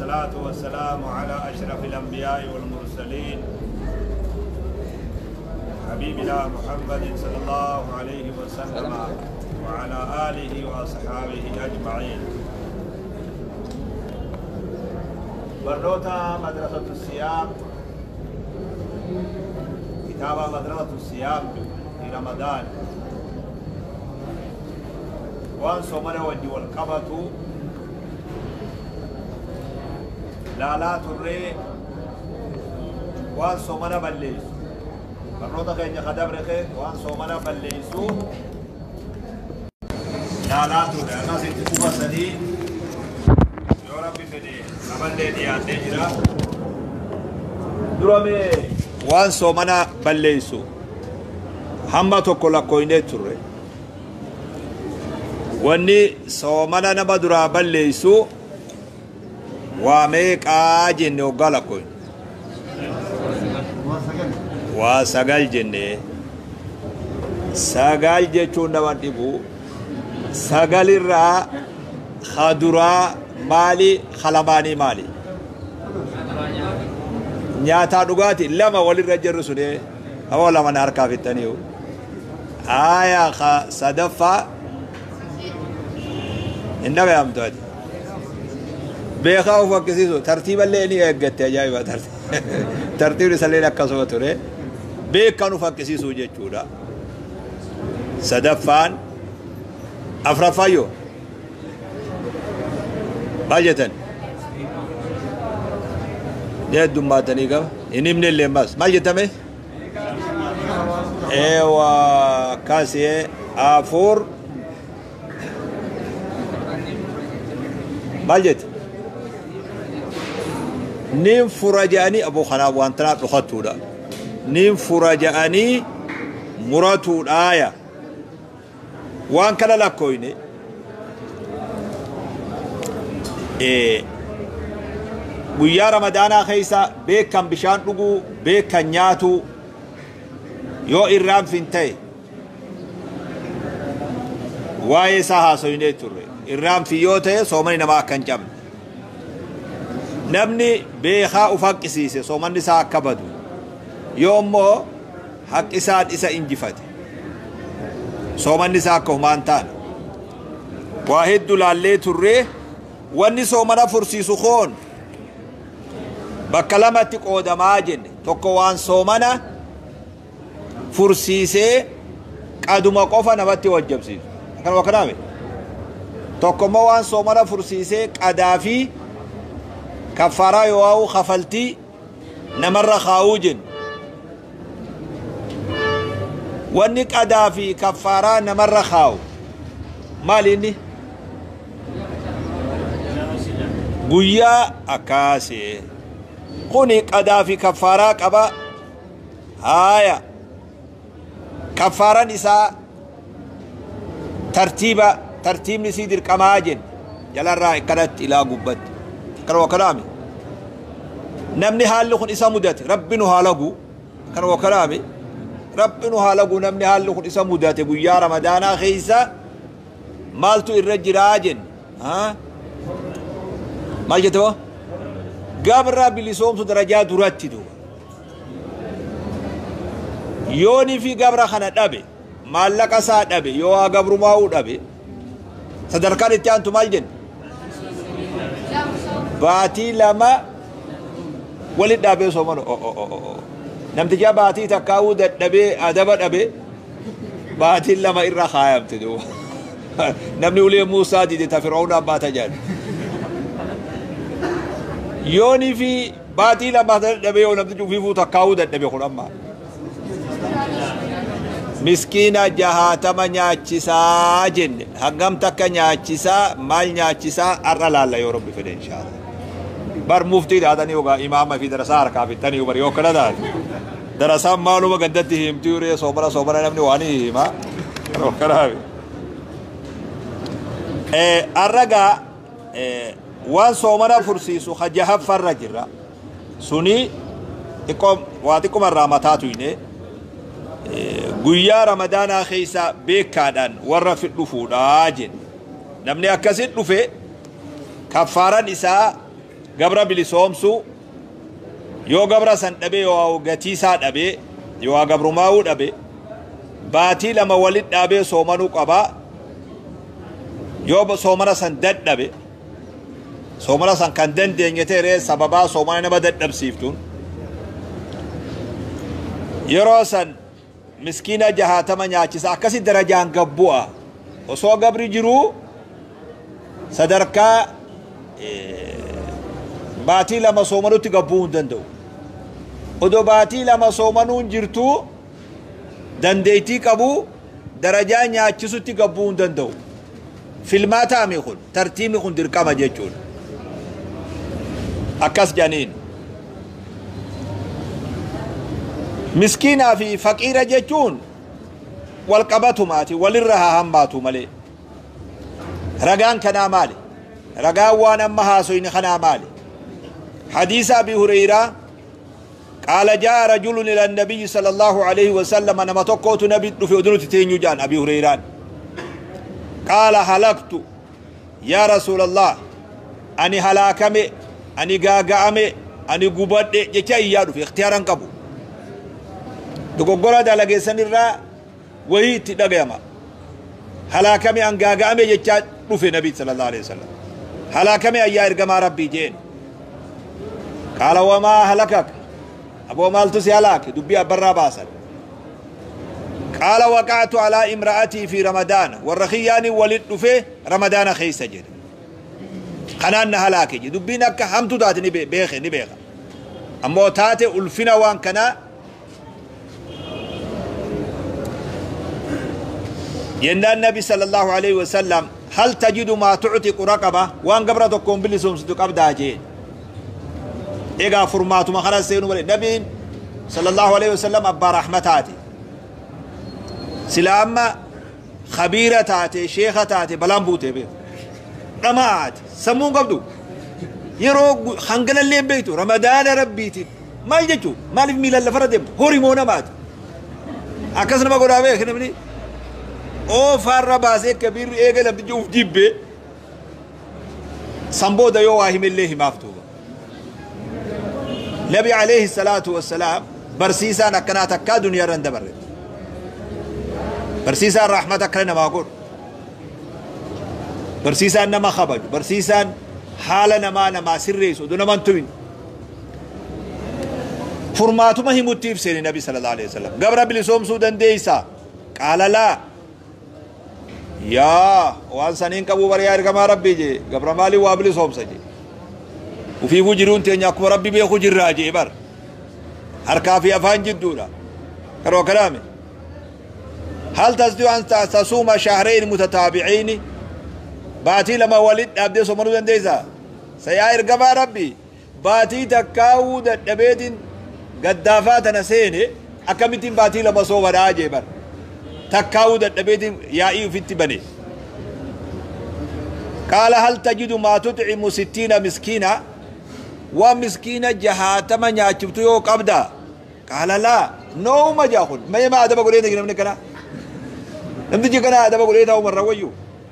والصلاة والسلام على أشرف الأنبياء والمرسلين حبيبنا محمد صلى الله عليه وسلم وعلى آله وأصحابه أجمعين. برنوتا مدرسة الصيام، كتاب مدرسة الصيام في رمضان وان صومنا وجه والقبط لا لا تري وان صومنا بليس برنوتا كين خدم رخي وان صومنا بليسو لا لا تري أنا ستكوبا سدي يا ربي فدي namallee dhiyaatee jira. Duramee waan soomana balleessu hamma tokko lakkoofnee turre. Wanni soomana nama duraa balleessu waa meeqaa jenne hoggaa lakkoofne? Waa 9 jenne. 9 jechuun nama dhibu. 9 irraa kaduraa maali kalamaanii maali? Nyaataa dhugaatii 2 walirra jirru sune hawaa 2 na harkaa fixanii. Aayaa sadaffaa hin dhaga'amtu ati. Beekaa of akkasiisu tartiiballee ni eeggatte ajaa'iba tartiibni isallee akkasuma ture. Beekaan of akkasiisu jechuudha. Sadaffaan afraffaa yoo maal jettan? Ni heddummaatanii qaba. Hin himne illee ammas. Maal jettame? Eewa akkasii 4 maal jette? Niin fura jedhanii aboo kanaaf waan tanaaf dhokattuudha. Niin fura jedhanii muratuudhaaya. Waan kana lakkooyne guyyaa ramadaanaa keessa beekan bishaan dhuguu beekan nyaatu yoo irraanfin ta'e waa'ee isaa haasoynee turre. Irraanfi yoo ta'e soomanni namaa akka hin cabne. Namni beekaa uf haqqisiise soomanni isaa akka badu yoo immoo haqqisaan isa injifate soomanni isaa akka humaan taane. Waa hedduu laallee turre. Wanni soomana fursiisu koon bakka lamatti qoodamaa jenne. Tokko waan soomana fursiisee qaduma qofa namatti wajjabsiisu. Akkanuma kanaame. Tokko immoo waan soomana fursiisee qadaa fi kaffaaraa yoo haa'u kafaltii namarra kaa'uu jenne. Wanni qadaa fi kaffaaraa namarra kaa'u maali inni? Guyyaa akkaasee kuni qadaa fi kaffaaraa qaba. Haaya kaffaaran isaa tartiiba tartiibni isii dirqamaa jenne jalarraa akkanatti ilaa gubbatti. Akkanuma kanaame namni haalli kun isa mudate rabbi nu haa lagu. Akkanuma kanaame rabbi nu haa lagu. Namni haalli kun isa mudate guyyaa ramadaanaa keessa maaltu irra jiraa jenne? Maal jette boo? Gabra bilisoomsu darajaa duratti duuba. Yoonii fi gabra kana dhabe maallaqa isaa dhabe yoo haa gabrumaa'uu dhabe sadarkaan itti aantu maal jenne? Baatii 2 walit dhaabee soomanu. Namticha baatii takkaa'uu dadhabee adaba dhabe baatiin 2 irra kaayamte duuba. Namni ulee Muusaa dide ta Fir'aunaan baata jedhan. Yoonii fi baatii 2 dadhabee yoo namtichi ufiifuu takkaa'uu dadhabe kun amma. Miskiina 60 nyaachisaa jenne. Hangam takka nyaachisaa maal nyaachisaa har'a laalla yoo rabbi fedhe inshaallah. Bar muftii taatanii yookaan imaama fi darasaa harkaa fixanii bar yoo akkana taate. Darasaan maaluma gandatti himti yuree soomana soomana namni waan hima. Kanaaf. Har'a gaa waan soomana fursiisu ka jahaffarra jirra. Suni xiqqoo waa xiqqoomarraa mataa tuyne. Guyyaa ramadaanaa keessa beekaadhaan warra dhufuudhaa jenne. Namni akkasit dhufe kaffaaran isaa Gabra bilisoomsuu, yoo gabra san dhabe, yoo gatii isaa dhabe, yoo gabrumaa'uu dhabe, baatii 2 walit dhaabee soomanuu qaba. Yoo soomana san dadhabe, soomana san kan dandeenye ta'e, sababaa soomana nama dadhabsiiftuun, yeroo san miskiina 60 nyaachisa. Akkasi darajaan gabbu'a. Osoo gabri jiruu sadarkaa baatii 2 soomanutti gabbuu hin danda'u. Odoo baatii 2 soomanuun jirtuu dandeettii qabu, darajaa nyaachisutti gabbuu hin danda'u. Filmaataami kun, tartiibni kun dirqama jechuudha. Akkas jedhaniin. Miskiinaa fi faqiira jechuun wal qabatumaati, walirra haa hambaatu malee. Ragaan kanaa maali? Ragaan waan amma haasoyni kanaa maali? Hadiisa Abi Hureyraa: قال جاء رجل إلى النبي صلى الله عليه وسلم. نما tokkootu nabi dhufe odunuti teenyu jaan Abi Hureyraan. قال هلكت يا رسول الله, ani halaakame, ani gaaga'ame, ani gubadhe jecha iyyaa dhufe. Ikhtiyaaran qabu, dogoggora dalageessan irraa wayii itti dhagayama. Halaakame, an gaaga'ame jechaa dhufe. Nabi صلى الله عليه وسلم halaakame ayyaa ergamaa Rabbii jeen. قال وما أهلكك? Aboo, maaltu si halaake? Dubbii abbarraa baasan. قال وقعت على امرأتي في رمضان. Warra kiyyaani walit dhufe Ramadaana keessa jedhe. Kanaan na halaake jedhe. Dubbiin akka hamtu taate ni beeke, ni beeka. Ammoo taate ulfina waan kanaa jennaan, Nabi صلى الله عليه وسلم هل تجد ما تعتق رقبة? Waan gabra tokkoon bilisomsitu qabdaa jeen. Egaa furmaatuma kana seenu malee, nabiin صلى الله عليه وسلم abbaa rahmataati. Sila amma khabiira taate, sheeka taate, balaan buute beeku. Dhamaati sammuun qabdu yeroo hanganallee hin beektu. Ramadaana Rabbiitiin maal jechuu? Maaliif miilaan lafarra deemtu? Horii moo namaati? Akkas nama godhaa beek. Namni oofaarra baasee kabiirri eega namtichi uf jibbee san booda yoo waa himellee himaaf duuba. Nabi عليه الصلاة والسلام barsiisaan akkanaa takkaa duniyaa irra hin dabarre. Barsiisaan rahmata akkana namaa godhu, barsiisaan nama kabaju, barsiisaan haala namaa namaa sirreessu, oduu naman tumin furmaatuma himutti ibseeni. Nabi صلى الله عليه وسلم gabra bilisoomsuu dandeeysa? قال لا. Yaa waan saniin qabuu bariyaa ergamaa Rabbii jee. Gabra maalii waa bilisoomsa jee? Ufiifuu jiruun teenya akkuma Rabbi beeku jirraa jee. Bar harkaa fi afaan jidduudha karoo kanaame. هل تستطيع أن تصوم شهرين متتابعين? Baatii 2 walit dhaabdee soomanuu dandeessaa? Sayaa ergamaa Rabbi, baatii takkaawuu dadhabeetiin gaddaafaa tana seene, akkamittiin baatii 2 soomanaa jee. Bar takkaawuu dadhabeetiin yaa'ii ufitti bane. قال هل تجد ما تطعم 60 مسكينا? Waan miskiina 60 nyaachiftu yoo qabda? قال لا. Nooma jaakun mee ma adaba godhee namni kana, namtichi kana adaba godhee ta'u marra wayyu.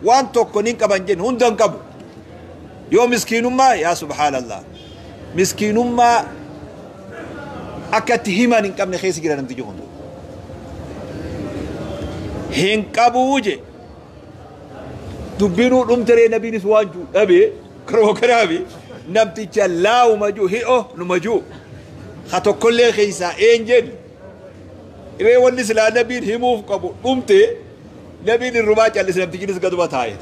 Waan tokko nin qaban jenne, hunda hin qabu. Yoo miskiinummaa, yaa سبحان الله, miskiinummaa akka itti himan hin qabne keessa jira namtichi kun. Hin qabuu je. Dubbinuu dhumteree, nabiinis waan juu dhabee karoo kanaafi namticha laawuma juu hi'o numa juu ha tokkollee keessaa een jedhu. Iree wanni silaa nabiin himuuf qabu dhumte, nabiin irrumaa callise, namtichinis gaduma taa'e.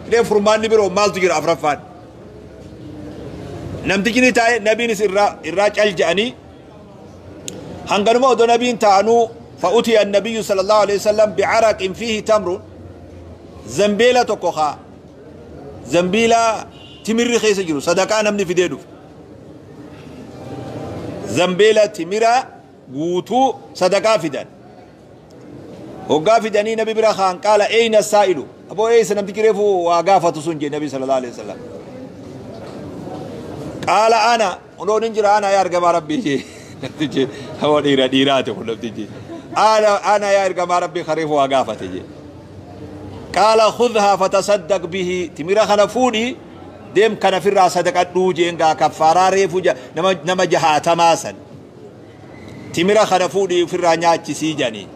Iree furmaanni biroo maaltu jira? Afraffaan namtichi ni taa'e, nabiinis irraa cal je'anii. Hanganuma odoo nabiin taa'anuu, فأتي النبي صلى الله عليه وسلم بعرق فيه تمر. Zambeela tokko haa zambiila timirri keessa jiru, sadaqaa namni fidee dhufe, zambeela timira guutuu sadaqaa fidan. Hoggaa fidanii nabi bira kaan, قال أين السائل? Aboo, eessa namtichi reefu waa gaafatu sun jee nabi صلى الله عليه وسلم. قال أنا. Onoon hin jira. أنا yaa ergamaa Rabbii jee namtichi. Hawa dhiira dhiiraati kun namtichi. أنا أنا yaa ergamaa Rabbii, kareefu waa gaafate jee. قال خذها فتصدق به. Timira kana fuudhi Deem kana firraa sadaqadhuu jeen gaa kaffaaraa reefu nama jahaatamaa san. Timira kana fuudhii ofirraa nyaachisii jedhanii.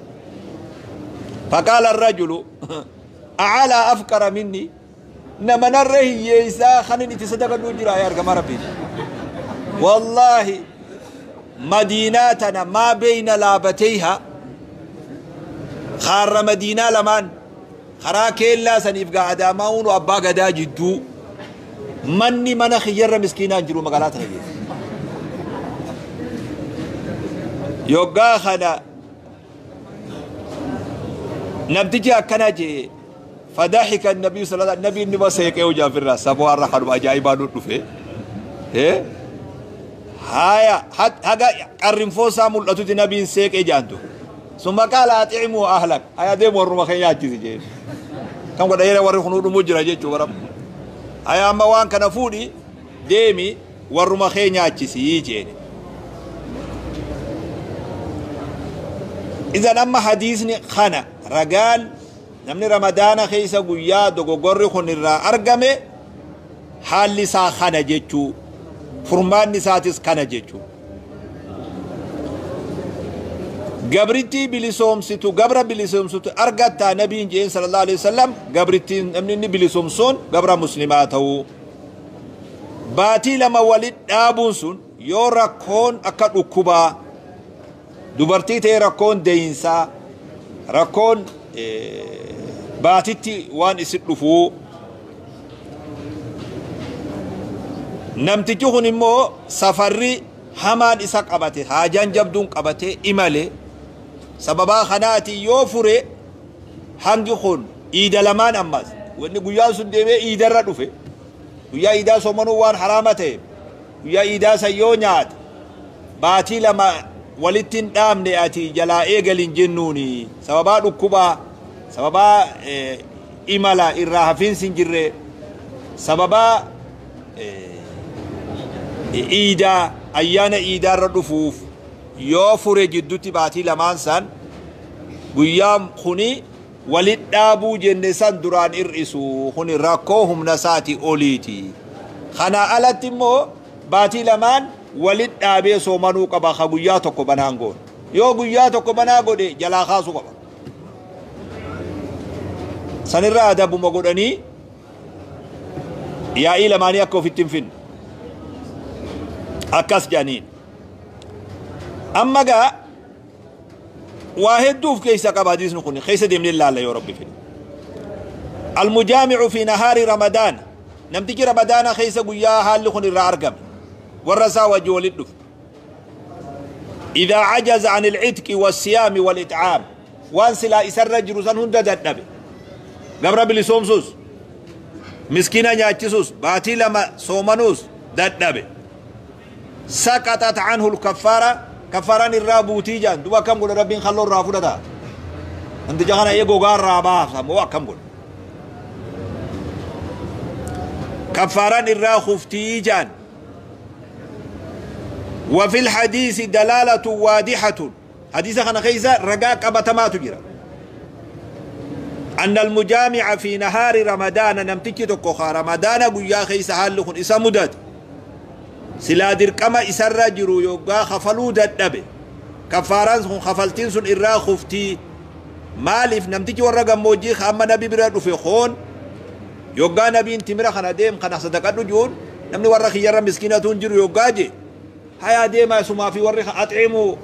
Faqaala rajulu acalaa afqara minni nama narra hiyyeessaa kanin itti sadaqadhuu jira yaa ergamaa rabbii. Wallaahi madiinaa tana maa beeyna laabateyha kaarra madiinaa lamaan karaa keellaa saniif gaa adaamaa unu abbaa gadaa jidduu manni mana kiyyarra miskiinaan jiru magaalaa tana keessa. Yoggaa kana namtichi akkana jee fadaxika nabiyu sala nabiin nima seeqee hojaa firraa saboo har'a kanuma ajaa'ibaa nu dhufe. Haya haga qarrinfoosaa mul'atutti nabiin seeqee jaantu. Summa qaala axicimuu ahlak haya deemu warruma kee nyaachisi jeen. Kan godha yeroo warri kunuu dhumuu jira jechuu bara. Haya amma waan kana fuudhi deemi warruma kee nyaachisii jeeni. Idan amma hadiisni kana ragaan namni ramadaana keessa guyyaa dogoggorri kun irraa argame haalli isaa kana jechuu furmaanni isaatis kana jechuu. Gabrittii bilisoomsitu gabra bilisoomsitu argattaa nabiin jeen sallallahu alaihi wasallam gabrittiin namni inni bilisoomsuun gabra muslimaa ta'uu. Baatii lama walit dhaabuun sun yoo rakkoon akka dhukkubaa dubartii ta'e rakkoon deeyinsaa rakkoon baatitti waan isin dhufuu namtichi kun immoo safarri hamaan isa qabate haajaan jabduun qabate imale sababaa kanaati yoo fure hangi kun iida lamaan ammas wanni guyyaan sun deemee iidarra dhufe guyyaa iidaa soomanuu waan haraama ta'e guyyaa iidaa san yoo nyaate baatii lama walitti hin dhaabne ati jalaa eegalin jennuuni sababaa dhukkubaa sababaa imala irraa hafiinsi hin jirre sababaa iidaa ayyaana iidaarra dhufuuf yoo fure jidduutti baatii lamaan san guyyaan kuni walit dhaabuu jenne san duraan hir'isu kuni rakkoo humna isaati oliiti. Kanaa alatti immoo baatii lamaan walit dhaabee soomanuu qaba ka guyyaa tokko banaan goone. Yoo guyyaa tokko banaa godhe jalaa kaasuu qaba. Sanirraa adabuma godhanii yaa'ii lamaanii akka ofitti hin finne. Akkas jedhaniin. Amma gaa waa hedduuf keessa qaba hadiisni kun keessa deemnee ilaalla yoo rabbi fedhe. Almujaamicu fi nahaari Ramadaan namtichi Ramadaana keessa guyyaa haalli kun irraa argame warra isaa wajji walit dhufe. Idaa cajaza an ilcitqi wassiyaami walixcaam waan silaa isarra jiru san hunda dadhabe. Gabra bilisoomsuus miskiina nyaachisuus baatii lama soomanuus dadhabe. Saqaxat canhu lkaffaara kaffaaraan irraa buutii jaan duba akkam godha rabbiin kalloo irraa fudhata. Namticha kana ee gogaa irraa baasa moo akkam godha. Kaffaaraan irraa kuftii jaan. وفي الحديث دلالة واضحة حديث خنا خيسا رقا قبتما تجرى أن المجامع في نهار رمضان نمتكي تكوخا رمضان قيا خيسا حالخن إسا مدد سلا درقما إسر جرو يوغا خفلو ددبه كفاران سن خفلتين سن إرا خفتي مالف نمتكي ورقا موجي خاما نبي برا في خون يوغا نبي انتمرا خنا ديم خنا صدقات جون نمني ورا خيارا مسكينة جرو يوغا جي هيا ديما سما في ورخ أطعموا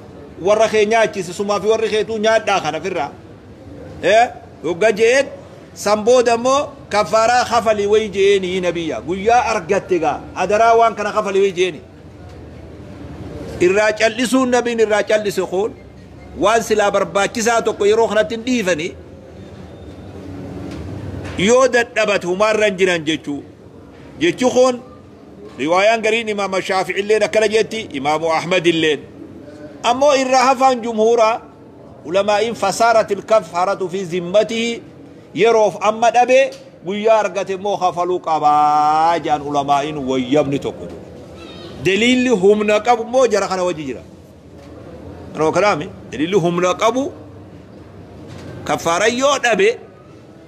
ورخ نياتشي سما في ورخ تو نيادا خنا فرا إيه يوغا جيت سامبودا مو كفارا خفلي ويجيني نبيا قويا أرقتك هدرا وان كان خفلي ويجيني الراجل لسون نبي الراجل لسخون وان سلا برباكسا توكو يروخنا تنديفني يودت نبت همارا جنان جيتشو جيتشو خون روايان قرين إمام الشافعي اللين أكلا جيتي إمام أحمد اللين أمو الرهفان جمهورا علماء فصارت الكفارة في ذمته يروف أما أبي قيا أرقت مو خفلو قبا جان علماء ويبني تقول دليل هم نقب مو جرخنا وجيرا أنا كلامي دليل هم نقبو كفارة يود أبي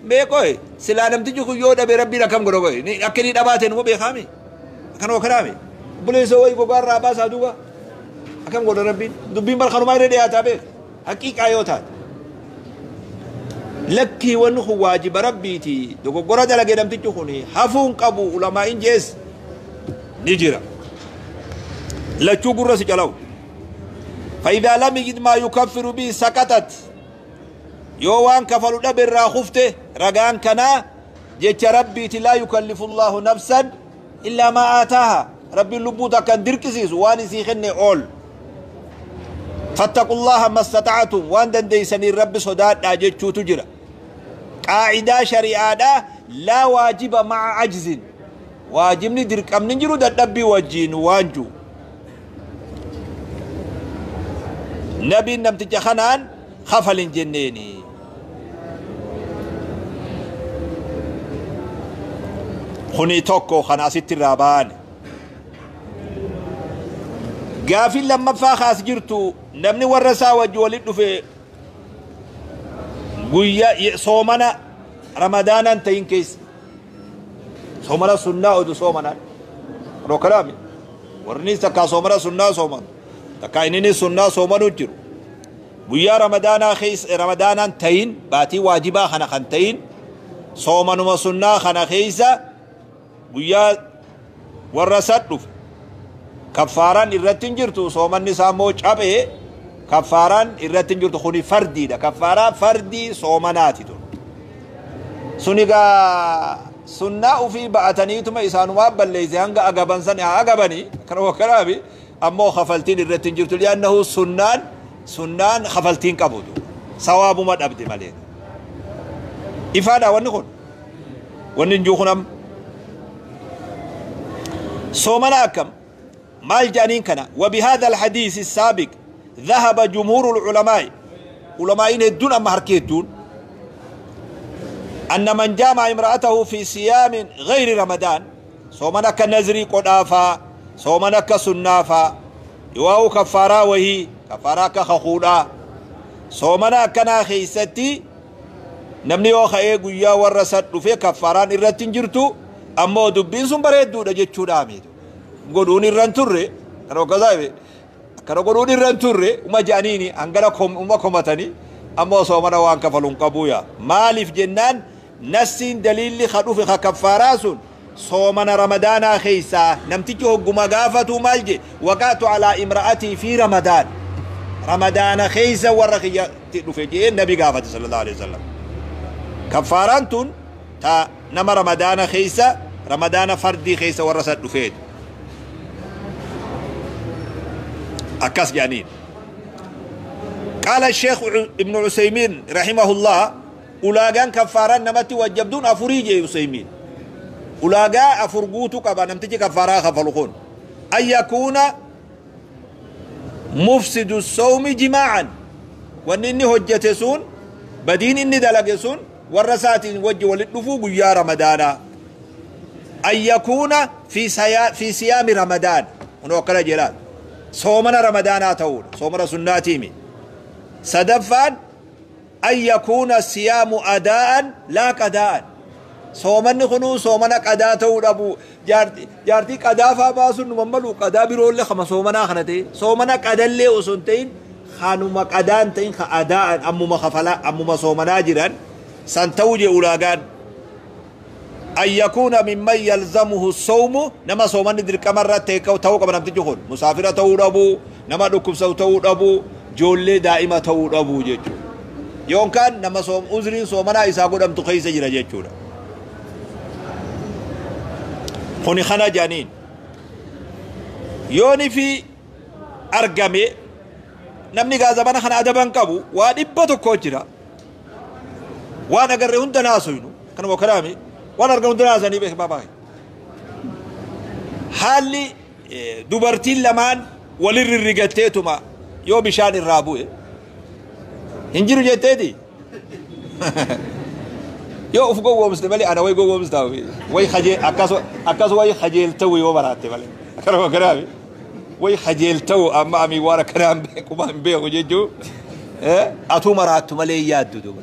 Meeqoy silaa namtichi kun yoo dhabe Rabbiin akkam godha qoy akka inni dhabaa ta'e numa beekaami akkanuma kanaami obboleessa wayi gogaarraa baasaa duuba akkam godha Rabbiin dubbiin bar kanumaa irra dhiyaataa beeka haqiiqaa yoo taate lakkii wanni kun waajiba Rabbiiti dogoggora dalage namtichi kun hafuun qabu ulamaa'in jees ni jira lachuu gurra si calawu. فإذا لم يجد ما يكفر به سقطت yoo waan kafalu dhabe irraa kufte ragaan kanaa jecha Rabbiiti لا يكلف الله نفسا إلا ما آتاها Rabbiin lubbuu takkan dirqisiisu waan isii kenne ool. فاتقوا الله ما استطعتم waan dandeeysaniin Rabbi sodaadhaa jechuutu jira. Qaacidaa shari'aadhaa لا واجب مع عجز waajibni dirqamni jiru dadhabbii wajjiin waan jiru nabiin namticha kanaan kafalin jenneeni. Kuni tokko kana asitti irraa baane. Gaafin lammaffaa kaas jirtu namni warra isaa wajji walit dhufe guyyaa soomana Ramadaanan ta'in keessa soomana sunnaa odu soomanaan rokkanaami warri takkaa soomana sunnaa sooman takkaa inni sunnaa soomanu jiru guyyaa Ramadaanaa keessa Ramadaanaan ta'in baatii waajibaa kana kan ta'in soomanuma sunnaa kana keessa guyyaa warra san dhufe kaffaaraan irratti hin jirtu soomanni isaa immoo cabee kaffaaraan irratti hin jirtu. Kuni fardiidha, kaffaaraa fardii soomanaati tun. Sun egaa sunnaa ufii ba'ataniituma isaanumaa balleeyse hanga agaban san haa agabanii akkana wakkanaafi ammoo kafaltiin irratti hin jirtu li'annahu sunnaan kafaltiin qabutu sawaabuma dhabde malee. Ifaadha wanni kun wanni hin jiru kun amma soomana akkam maal jedhaniin kana. وبهذا الحديث السابق ذهب جمهور العلماء علماء هدون أما حركي هدون أن من جامع امرأته في صيام غير رمضان صومنا كنزري قدافا صومنا كسنافا يواو كفارا وهي كفارا كخخودا صومنا كنا خيستي namni yoo ka'ee guyyaa warra san dhufee kaffaaraan irratti hin jirtu ammoo dubbiin sun bareedduudha jechuudha miitu godhuun irra hin turre kana hoggasaa akkana godhuun irra hin turre uma je'aniini hangana uma komatanii ammoo soomana waan kafaluun qabuuya. Maaliif jennaan nassiin daliilli ka dhufe ka kaffaaraa sun soomana Ramadaanaa keeysaa namtichi hogguma gaafatu maal je وقعت على امرأتي في رمضان Ramadaana keeysa warra kiyyatti dhufe jee nabi gaafate صلى الله عليه وسلم. Kaffaaraan tun ta nama Ramadaana keeysa Ramadaana fardii keeysa warra san dhufeetu akkas jedhaniin. قال الشيخ ابن عثيمين رحمه الله ulaagaan kaffaaraan namatti wajjabduun afurii jee Usaymiin ulaagaa afur guutuu qaba namtichi kaffaaraa kafalu kun أن يكون مفسد الصوم جماعا wanni inni hojjete sun badiin inni dalage sun warra isaatiin wajji walit dhufuu guyyaa Ramadaanaa أن يكون في صيام رمضان kunoo akkana jedhaan soomana Ramadaanaa ta'uudha soomana sunnaatiimi. Sadaffaan أن يكون الصيام أداء لا قضاء soomanni kunuu soomana qadaa ta'uu dhabu jaartii qadaafaa baasuun numa malu qadaa biroollee kama soomanaa kana ta'e soomana qadallee osoo hin ta'in kanuma qadaan ta'in ka adaa'an ammuma kafalaa ammuma soomanaa jiran san ta'uu jee ulaagaan أن يكون ممن يلزمه الصوم nama soomanni dirqama irratti ta'uu qaba namtichi kun musaafira ta'uu dhabu nama dhukkubsatu ta'uu dhabu joollee daa'ima ta'uu dhabu jechuudha yookaan nama soom uzriin soomanaa isaa godhamtu keessa jira jechuudha. Kuni kana jedhaniin yooni fi argame namni gaazabana kana adaban qabu waa 100 jira waan agarre hunda naasuynu kanuma kanaami waan argan hunda naasanii beek baabaa haalli dubartiin lamaan walirri rigatteetuma yoo bishaan irraa bu'e hin jiru jetteeti yoo uf gowwoomste malee ana way gowwoomstaa way khajee akkas way khajeeltawu yoo baraatte malee akkanuma kanaami way khajeeltawu amma ami waan akkanaan beeku hin beeku jechuu atuu maraattu malee yaaddu duuba.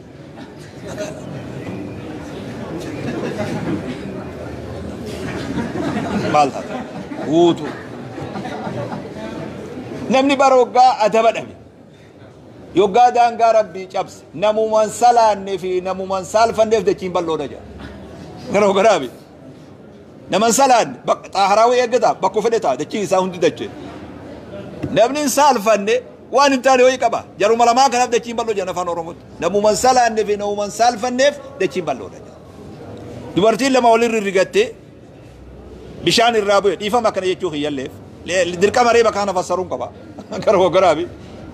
Maal taata guutuu namni bara waggaa adaba dhabe yoggaa daangaa rabbii cabse namuman salaanne fi namuman saalfanneef dachiin bal'oodha jedha. Gara garaabi naman salaanne xaaharaawii eeggata bakka fedhe ta'a dachiin isaa hundi dachee. Namni hin saalfanne waan hin taane wayii qaba. Jaruma lamaa kanaaf dachiin bal'oo jedhan afaan Oromootti. Namuman salaanne fi namuman saalfanneef dachiin bal'oodha jedha. Dubartiin lama walirra rigattee bishaan irraa bu'e dhiifama akkana jechuu kiyyalleef dirqama reeba kana fassaruun qaba. Gara garaabi.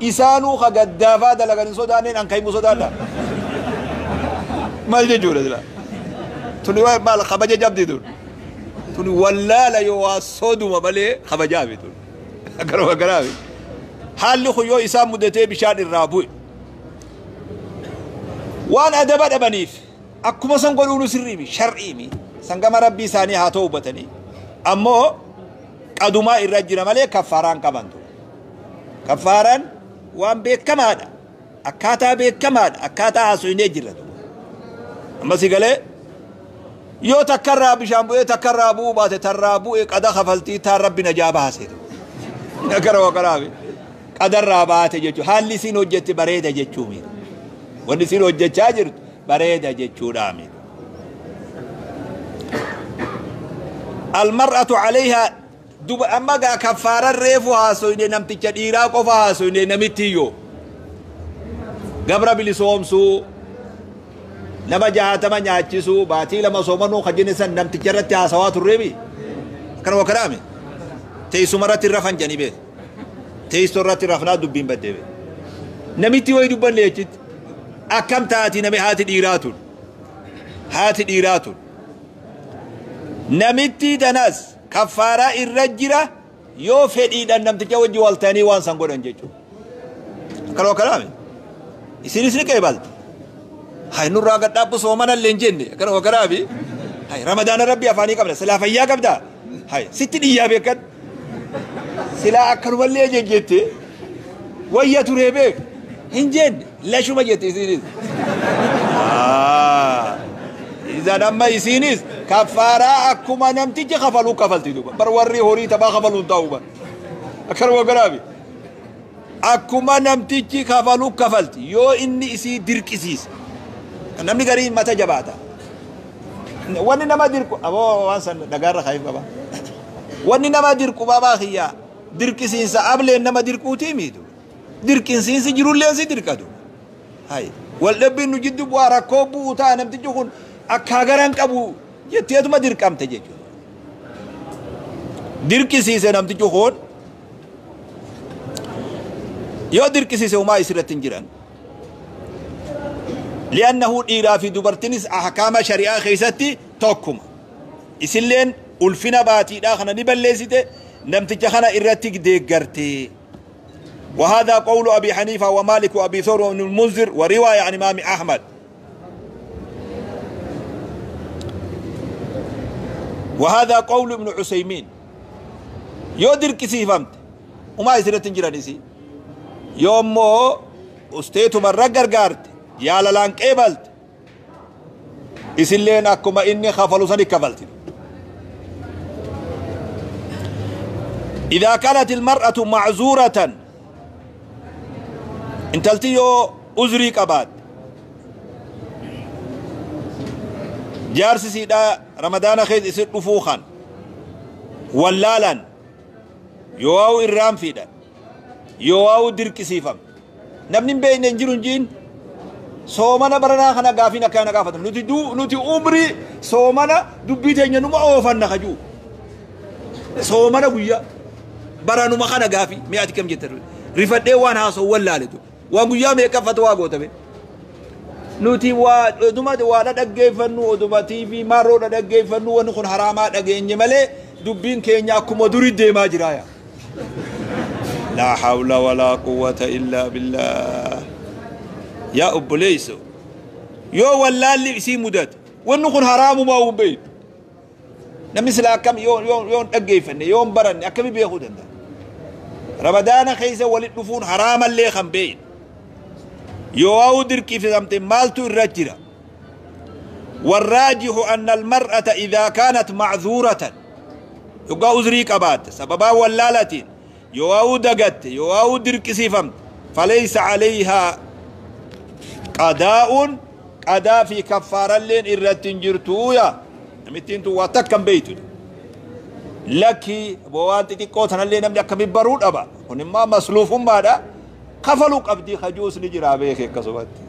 Isaanuu ka gaddaafaa dalagan hin sodaanneen an kaimu sodaadha. Maal jechuudha sila? Tuni waa maal kabaja jabdi tun? Tuni wallaala yoo waa soduma malee kabajaafi tun. Gara garaabi. Haalli kun yoo isaan mudatee bishaan irraa bu'e. Waan adaba dhabaniif akkuma san godhuunu sirriimi shar'iimi sangama rabbii isaanii haa ta'u hubatanii. Ammoo qadumaa irra jira malee kaffaaraan qabantu. Kaffaaraan waan beekamaadha. Akkaataa beekamaadha. Akkaataa haasofnee jirra. Amma si galee yoo takkarraa bishaan bu'ee takkarraa bu'uu baate tarraa bu'ee qada kafaltii taan rabbi najaa baase. Gara wakaraafi qadarraa baate jechuudha. Haalli isiin hojjette bareeda jechuu miti. Wanni isiin hojjechaa jirtu bareeda jechuudha miti. Almar'atu alayhaa duba amma gaa kaffaaran reefu haasoyne namticha dhiiraa qofa haasoyne namitti iyyoo gabra bilisoomsuu nama 60 nyaachisuu baatii 2 soomanuu ka jenne san namticha irratti haasawaa turreemi akkana wakaraame teessuma irratti rafan jedhanii beeku teessoo irratti rafnaa dubbiin baddee beeku namitti wayi dubbanne jechitti akkam taati nami haati dhiiraa tun namitti tanas kaffaaraa irra jira yoo fedhiidhaan namticha wajji wal ta'anii waan san godhan jechuudha. Akkana wakkanaame isinis ni qeebalti. Hay nurraa gad dhaabbu soomana illee hin jenne akkana wakkanaami. Hay ramadaana rabbi afaanii qabna silaa fayyaa qabdaa. Hay sitti dhiyyaa beekan. Silaa akkanumallee jejjette wayya turee beek hin jenne lashuma jette isinis. Izan amma isinis kaffaaraa akkuma namtichi kafaluu kafalti duuba. Bar warri horii taphaa kafaluun ta'uu bar. Akkanuma garaabi. Akkuma namtichi kafaluu kafalti yoo inni isii dirqisiise. Namni gariin mata jabaata. Wanni nama dirqu aboo waan san dhagaarra kaayif qaba. Wanni nama dirqu babaa kiyyaa dirqisiinsa ableen nama dirquutii miitu. Dirqisiinsi jirulleen si dirqatu. Hay wal dhabbiin nu jiddu bu'aa rakkoo bu'u ta'a namtichi kun akka garan qabu jetteetuma dirqamte jechuudha. Dirqisiise namtichi kun yoo dirqisiise homaa isirratti hin jiran. Li'annahu dhiiraa fi dubartiinis ahkaama shari'aa keessatti tokkuma. Isilleen ulfina baatiidhaa kana ni balleessite namticha kana irratti deeggarte. وهذا قول أبي حنيفة ومالك وأبي ثور وابن المنذر ورواية عن إمام أحمد. وهذا قول ابن عثيمين. Yoo dirqisiifamte umaa isirratti hin jiranisi yoommoo usteetumarra gargaarte jaalalaan qeebalte isilleen akkuma inni kafalu sani kafalti. إذا كانت المرأة معذورة intalti yoo uzrii qabaat jaarsi siidhaa ramadaana keessa isin dhufuu kan wallaalan yoo waa'u irraan fiidhan yoo waa'u dirqisiifam namni hin beekne hin jiru hin jiin soomana baranaa kana gaafiin akkana gaafatan nuti nuti umrii soomana dubbii teenya numa oofanna kajuu soomana guyyaa baranuma kana gaafii mi'aati kam jettan rifadhee waan haasa'u wallaaletu waan guyyaa meeqa fatwaa gootame nuti waa oduma waa dhaggeeffannu oduma TV marroo dhaggeeffannu wanni kun haraamaa dhageenye malee dubbiin keenya akkuma duri deemaa jira yaa لا حول ولا قوة إلا بالله yaa obboleeyso yoo wallaalli isii mudate wanni kun haraamumaa hin beektu namni silaa akkam yoo dhaggeeffanne yoo hin baranne akkami beekuu danda'a ramadaana keessa walit dhufuun haraamallee kan beekne yoo waa'u dirqisiifamte maaltu irra jira. والراجح أن المرأة إذا كانت معذورة Yoggaa uzrii qabaatte sababaa wallaalatiin yoo waa'uu dagatte yoo waa'uu dirqisiifamte falaysa calayhaa qadaa'uun qadaa fi kaffaaralleen irratti hin jirtuuya. Namittiin tun waa takka hin beeytu. Lakki waan xixiqqoo tanallee namni akkamiin baruu dhaba. Kun immoo masluufummaadha. Kafaluu qabdii kajuus ni jira beeke akkasumatti.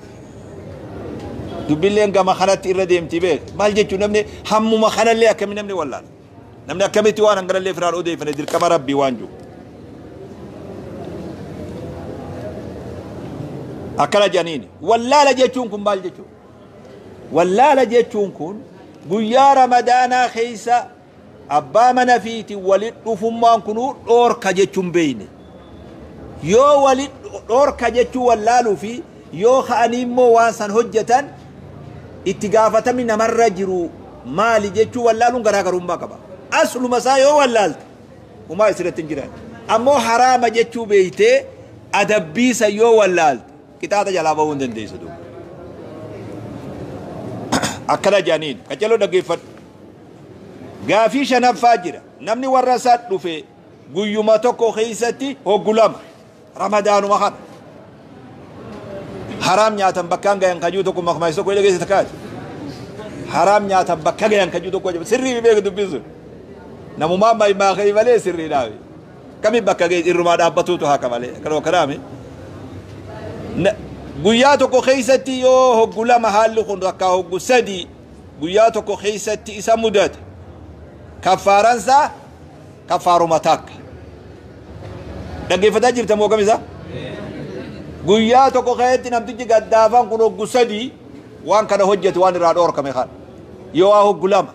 Dubbilleen gama kanatti irra deemti beeke. Maal jechuun namni hammuma kanallee akkamiin namni wallaala. Namni akkamitti waan hanganallee firaan odeeffane dirqama rabbii waan jiru. Akkana jedhaniini. Wallaala jechuun kun maal jechuudha? Wallaala jechuun kun guyyaa ramadaanaa keessa abbaa mana fiiti walit dhufummaan kunuu dhoorka jechuun beeyne. Yoo walit dhoorka jechuu wallaaluu fi yoo ka'anii immoo waan san hojjetan itti gaafatamni namarra jiru maali jechuu wallaaluun garaagarummaa qaba. Asluma isaa yoo wallaalte humaa isirratti hin jiran. Ammoo haraama jechuu beeytee adabbiisa yoo wallaalte qixaaxa jalaa bahuu hin dandeessu duuba. Akkana jedhaniin qaccaloo dhaggeeffadhu. Gaafii shanaffaa jira. Namni warra isaa dhufe guyyuma tokko keessatti hoggu lama ramadaanuma kana. Haraam nyaatan bakkaan gayan kajuu tokko makmaayis tokko dhageesse takkaati. Haraam nyaatan bakka gayan kajuu tokko sirrii beeku dubbisu. Namumaa maimaa ka'ii malee sirrii dhaabe. Kamiin bakka gahe irrumaa dhaabbatuutu haka malee. Kanuma kanaami. Guyyaa tokko keessatti yoo hoggu lama haalli kun takkaa hoggu sadi guyyaa tokko keessatti isa mudate. Kaffaaransaa kaffaaruma takka. Dhaggeeffataa jirta moo kamisa? Guyyaa tokko keessatti namtichi gaddaafaan kun hoggu sadi waan kana hojjetu waan irraa dhoorkame kana. Yoo waa hoggu lama.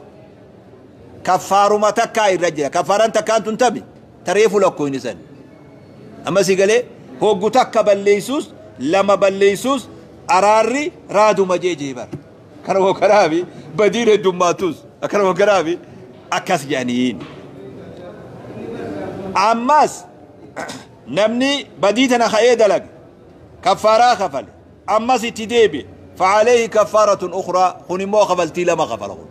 Kaffaaruma takkaa irra jira. Kaffaaran takkaan tun tami tareefu lakkoofni san. Amma si galee hoggu takka balleessus lama balleessus araarri raaduma jeejee bara. Kanuma kanaafi badiin heddummaattus akkanuma kanaafi akkas jedhaniin. Ammas namni badii tana ka'ee dalage kaffaaraa kafale ammas itti deebi'e فعليه كفارة أخرى kun immoo kafaltii lama kafala kun.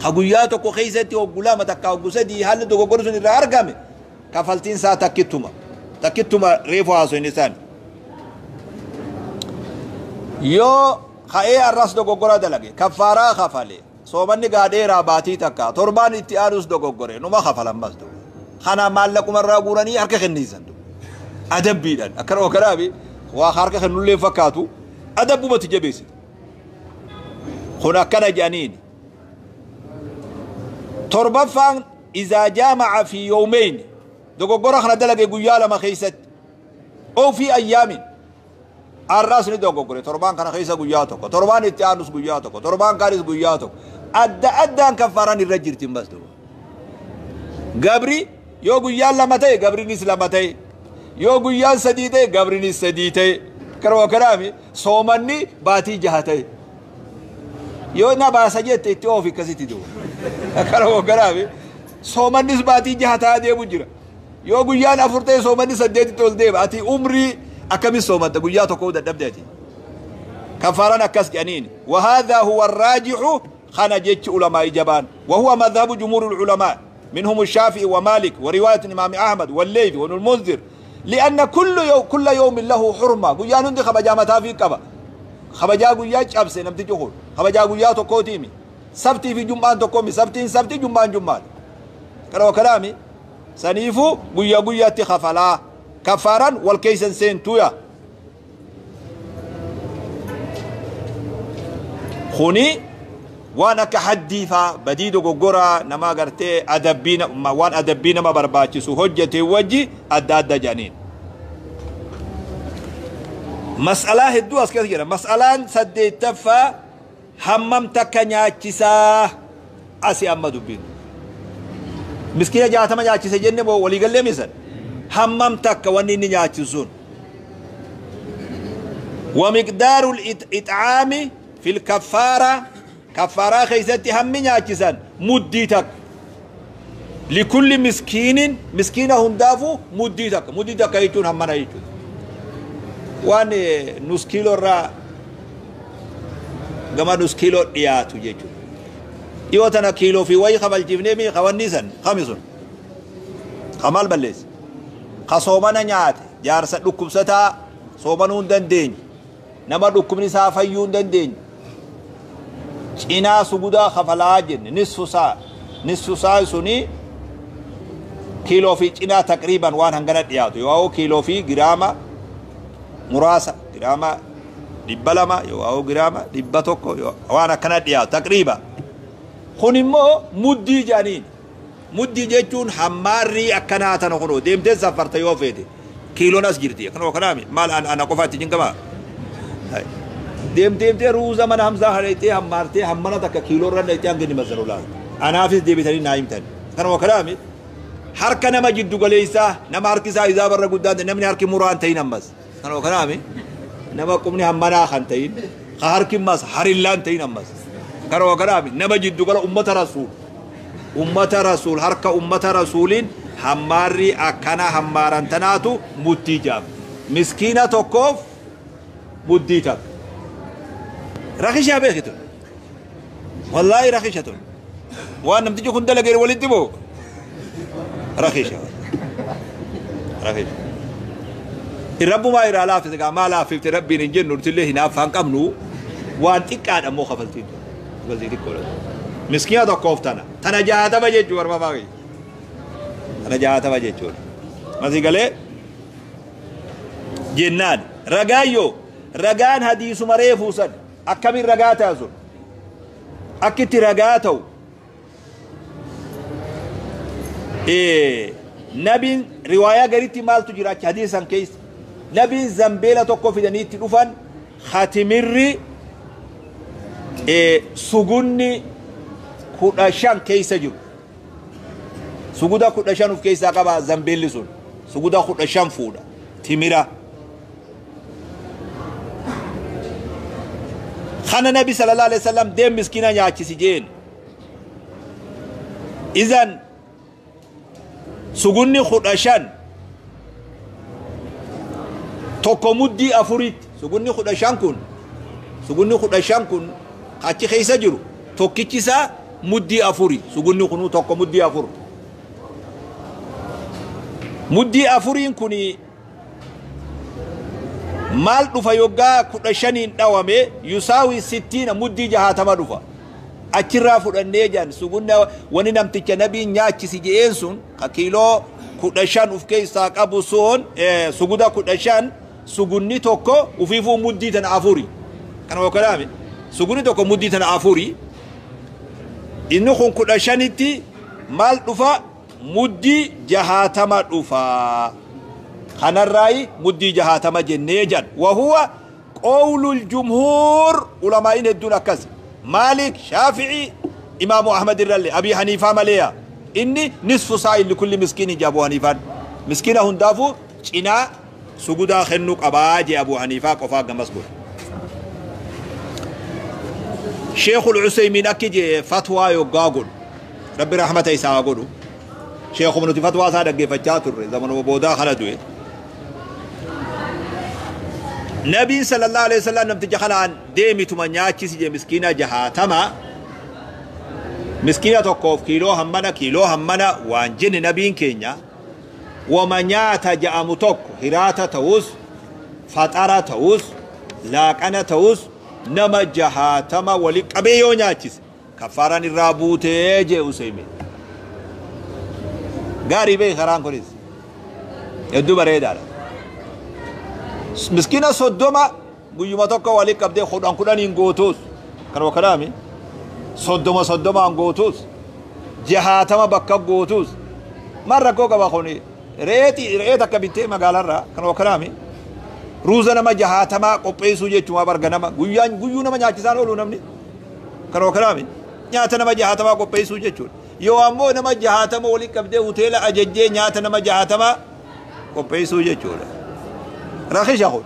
Ka guyyaa tokko keessatti hoggu lama takka hoggu sadii haalli dogoggorri sun irraa argame kafaltiin isaa takkittuma. Takkittuma reefu haasofne isaan. Yoo ka'ee arras dogoggora dalage kaffaaraa kafale soomanni gaadheeraa baatii takka torbaan itti aanus dogoggore numa kafalammas duuba. Kana maallaquma irraa guuranii harka kenniisan duuba. Adabbiidhaan akkana kanaafi waa harka kennullee fakkaatu adabbumatti jabeessite. Kun akkana jedhaniini. Torbaffaan izaa jaamaca fi yawmayn dogoggora kana dalage guyyaa lama keessatti oo fi ayyaamin arraas ni dogoggore torbaan kana keessa guyyaa tokko torbaan itti aanus guyyaa tokko torbaan kaanis guyyaa tokko adda addaan kaffaaraan irra jirti bas duuba. Gabri yoo guyyaan lama ta'e gabrinis lama ta'e yoo guyyaan sadii ta'e gabrinis sadii ta'e karuma kanaami soomanni baatii jaha ta'e yoo na baasa jette itti oofi akkasitti duuba. Karuma kanaami soomannis baatii jaha ta'aa deemu jira. Yoo guyyaan afur ta'e soomanni saddeetitti ol deema ati umrii akkamis soomatta guyyaa tokko dadhabde ati. Kafaaraan akkas jedhaniin. وهذا هو الراجح خنا جيتش علماء جبان وهو مذهب جمهور العلماء منهم الشافعي ومالك ورواية الإمام أحمد والليث وابن المنذر لأن كل يوم له حرمة guyyaan hundi kabajaa mataa fi qaba. Kabajaa guyyaa cabse namtichi kun kabajaa guyyaa tokkootiimi. Sabtii fi jum'aan tokkoomi sabtiin sabtii jum'aan jum'aan. Kanuma kanaami saniifuu guyyaa guyyaatti kafalaa kaffaaraan wal keeysan seentuuya. Kuni waan akka haddii faa badii dogoggoraa nama gartee adabbii waan adabbii nama barbaachisu hojjete wajji adda adda jedhaniin. Mas'alaa hedduu as keessa jira. Mas'alaan saddeettaffaa hammam takka nyaachisaa asi amma dubbiin. Miskiina 60 nyaachise jenne moo waliigallee misan? Hammam takka wanni inni nyaachisu sun. ومقدار الإطعام في الكفارة كفارة خيستي هم نياچسان مدي تك لكل مسكين مسكينة هندافو مدي تك مدي تك يچون هم منا يچون وان نص كيلو را gama nus kiiloo dhiyaatu jechuudha. Dhiyoo tana kiiloo fi wayii kafalchiifnee mi kawanni san kami sun kamaal balleesse ka soomana nyaate jaarsa dhukkubsataa soomanuu hin dandeenye nama dhukkubni isaa fayyuu hin dandeenye cinaa sugudaa kafalaa jenne nisfu saa nisfu saa suni kiiloo fi cinaa taqriiban waan hangana dhiyaatu yoo kiiloo fi giraama muraasa giraama 200 yoo giraama 100 waan akkana dhiyaatu taqriiba. Kun immoo muddii jedhaniin. Muddii jechuun hammaarrii akkanaa tana kunoo deemtee safarta yoo feete kiiloon as jirti kanoo kanaami maal ana qofaatti jinqamaa deemtee ruuza mana Hamzaa hareetee hammaartee hammana takka kiiloo irra dhayxee hanga inni mazaru laal anaafis deebitanii naa himtan kanoo kanaami harka nama jiddu galeessaa nama harki isaa isaa barra guddaan namni harki muraan ta'in ammas kanoo kanaami nama qubni hammanaa kan ta'in ka harki mas harillaan ta'in ammas kanoo kanaami nama jiddu gala ummata rasuul ummata rasuul harka ummata rasuuliin hammaarri akkana hammaaran tanaatu muddii jaam miskiina tokkoof muddii takka rakishaa beekitun wallaahi rakisha tun waan namtichi kun dalageen walitti moo rakisha rakisha rabbumaa irraa laaffise gaa maa laaffifte rabbiin hin jennu nutillee hinaaffaa hin qabnu waan xiqqaadha immoo kafaltiin kafaltii xiqqoodha miskiina tokkoof tana tana 60 jechuu barbaafaa tana 60 jechuudha masii galee jennaan ragaayyoo ragaan hadiisuma reefuu san akkamiin ragaa ta'a sun akkitti ragaa ta'u nabiin riwaayaa garitti maaltu jira achi hadiisan keessa nabiin zambeela tokko fidanii itti dhufan khatimirri sugunni 15 keessa jiru suguda 15 of keessaa qaba zambeelli sun suguda 15 fuudha timira kana nabi sallallahu alaihi wasallam deem miskiina nyaachisi jeen izan sugunni 15 tokko muddii afuritti sugunni 15 kun sugunni 15 kun achi keessa jiru tokkichi isaa muddii afuri sugunni kunuu tokko muddii afur muddii afuriin kun maal dhufa yoggaa 15 dhawame yusaawi 60 muddii 60 dhufa achirraa fudhannee jan sugunna wani namticha nabiin nyaachisi je'een sun ka kiiloo 15 uf keessaa qabu sun suguda 15 sugunni tokko ufiifuu muddii tana afuri kana wakalaame sugunni tokko muddii tana afuri inni kun 15tti maal dhufa muddii 60 dhufa kanarraayi muddii 60 jennee jan wahuwa qawlul jumhuur ulamaa'iin hedduun akkas Maalik Shaafi'i Imaamu Ahmad irrallee Abii Haniifaa maleeya inni nisfu saa'in likulli miskiini jee Abuu Haniifaan miskiina hundaafuu cinaa sugudaa kennuu qabaa jee Abuu Haniifaa qofaa gamas godhe Sheekhul Useymiin akki jee fatwaa yoggaa godhu Rabbi rahmata isaa haa godhu Sheekhuma nuti fatwaa isaa dhaggeeffachaa turre zamanuma boodaa kana du'e Nabiin sallallahu alaihi wasallam namticha kanaan deemituma nyaachisi jee miskiina 60 miskiina tokkoof kiiloo hammana waan jenne nabiin keenya wama nyaata ja'amu tokko hiraata ta'us faxara ta'us laaqana ta'us nama 60 wali qabee yoo nyaachise kaffaaraan irraa buutee jee Useymiin gaarii beeki karaan kunis hedduu bareedaadha miskiina 30 guyyuma tokko wali qabdee 10 10 gootuus kanuma kanaami 30 30 gootuus 60 bakka gootuus maal rakkoo qaba kuni re'ee takka bittee magaalarraa kanuma kanaami ruuza nama 60 qopheessuu jechuun barga nama guyyaan guyyuu nama nyaachisaan oolu namni kanuma kanaami nyaata nama 60 qopheessuu jechuudha yoo ammoo nama 60 wali qabdee hoteela ajajjee nyaata nama 60 qopheessuu jechuudha rakisha kun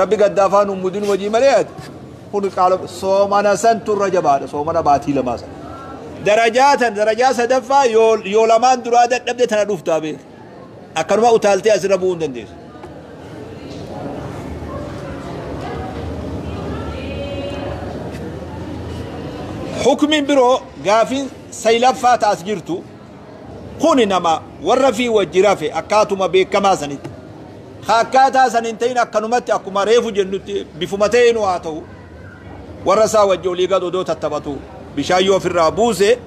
rabbi gaddaafaan ummudin wajii malee ati kun qaala soomana san turra jabaadha soomana baatii lamaa san darajaa tan darajaa sadaffaa yoo lamaan duraa dadhabde tana dhuftaa beek akkanuma utaaltee asirra bu'uu hin dandeessu. Hukmiin biroo Gaafiin saylaffaa taas jirtu kuni nama warra fi wajji rafe akkaatuma beekamaa sanitti akkaataa san hin ta'in akkanumatti akkuma reefu jennutti bifuma ta'een haa ta'u warra isaa wajji olii gad odoo tattaphatu bishaan yoo ofirraa buuse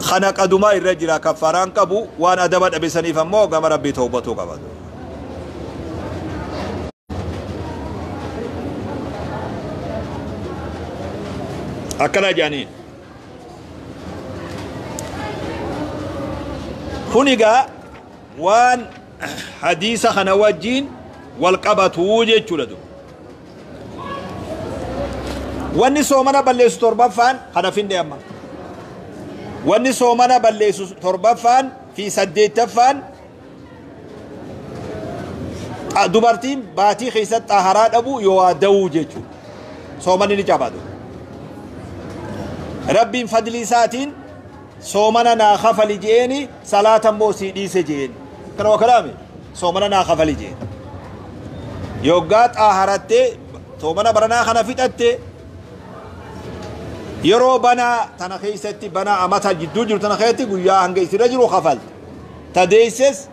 kana qadumaa irra jira kaffaaraan qabu waan adaba dhabe saniif ammoo gama rabbii tawbatuu qaba. Akkana jedhaniin. Kun egaa waan hadiisa kana wajjiin wal qabatuu jechuudha. Wanni soomana balleessu torbaffaan kana finde amma. Wanni soomana balleessu torbaffaan fi saddeettaffaan dubartiin baatii keessatti xaharaa dhabu yoo waa da'uu jechuudha. Soomanni ni cabatu. Rabbiin fadlii isaatiin soomana naa kafali je'eeni salaata immoo sii dhiise je'een. Kana waa kalaame soomana naa kafali je'een. Yoggaa xaharattee soomana baranaa kana fixattee yeroo banaa tana keessatti banaa amata jidduu jiru tana keessatti guyyaa hanga isirra jiru kafalte. Ta deesses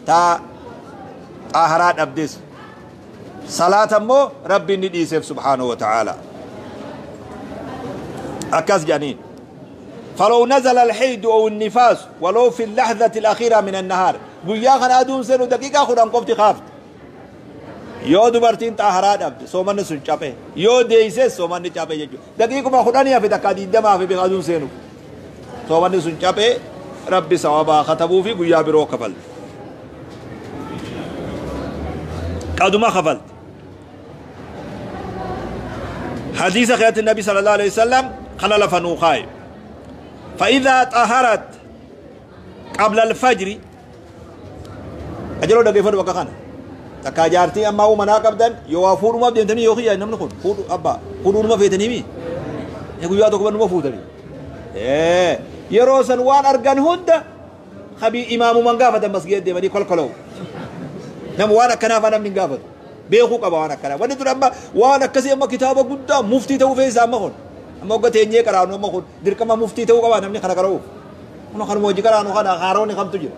ta xaharaa dhabdes. Salaata immoo rabbiin ni dhiiseef subhaanahu wa ta'aala. أكاس جانين. فلو نزل الحيد أو النفاس ولو في اللحظة الأخيرة من النهار قويا خنا أدون سنو دقيقة خدام قفتي خافت يو دبرتين طهرات أبد سومن سن چاپه يو ديسه سومن چاپه يجو دقيقة ما خداني في دقا دما في بغادون سنو سومن سن چاپه ربي ثوابا ختبو في قويا برو كفل قدما خفلت. حديث خيات النبي صلى الله عليه وسلم خلال فنوخاي فإذا طهرت قبل الفجر أجلو دقيفة وكخانا تكاجارتي أما هو مناقب دن يوافور ما بدين يوخي نمن خون خود أبا خود ما فيتني مي يقول يا تكبر ما فوتني إيه يروسن وان أرجان هند خبي إمام من قافة مسجد دي مدي كل كلو نم وانا كنافة نم من قافة بيخو قبا وانا كنافة وانا ترى أما وانا كسي أما كتابة قدام مفتي تو فيزا ما خون أما وقت هني كرانو ما خون دركما مفتي تو قبا نمني خنا كراو أنا خن موجي كرانو خنا خاروني خم تجي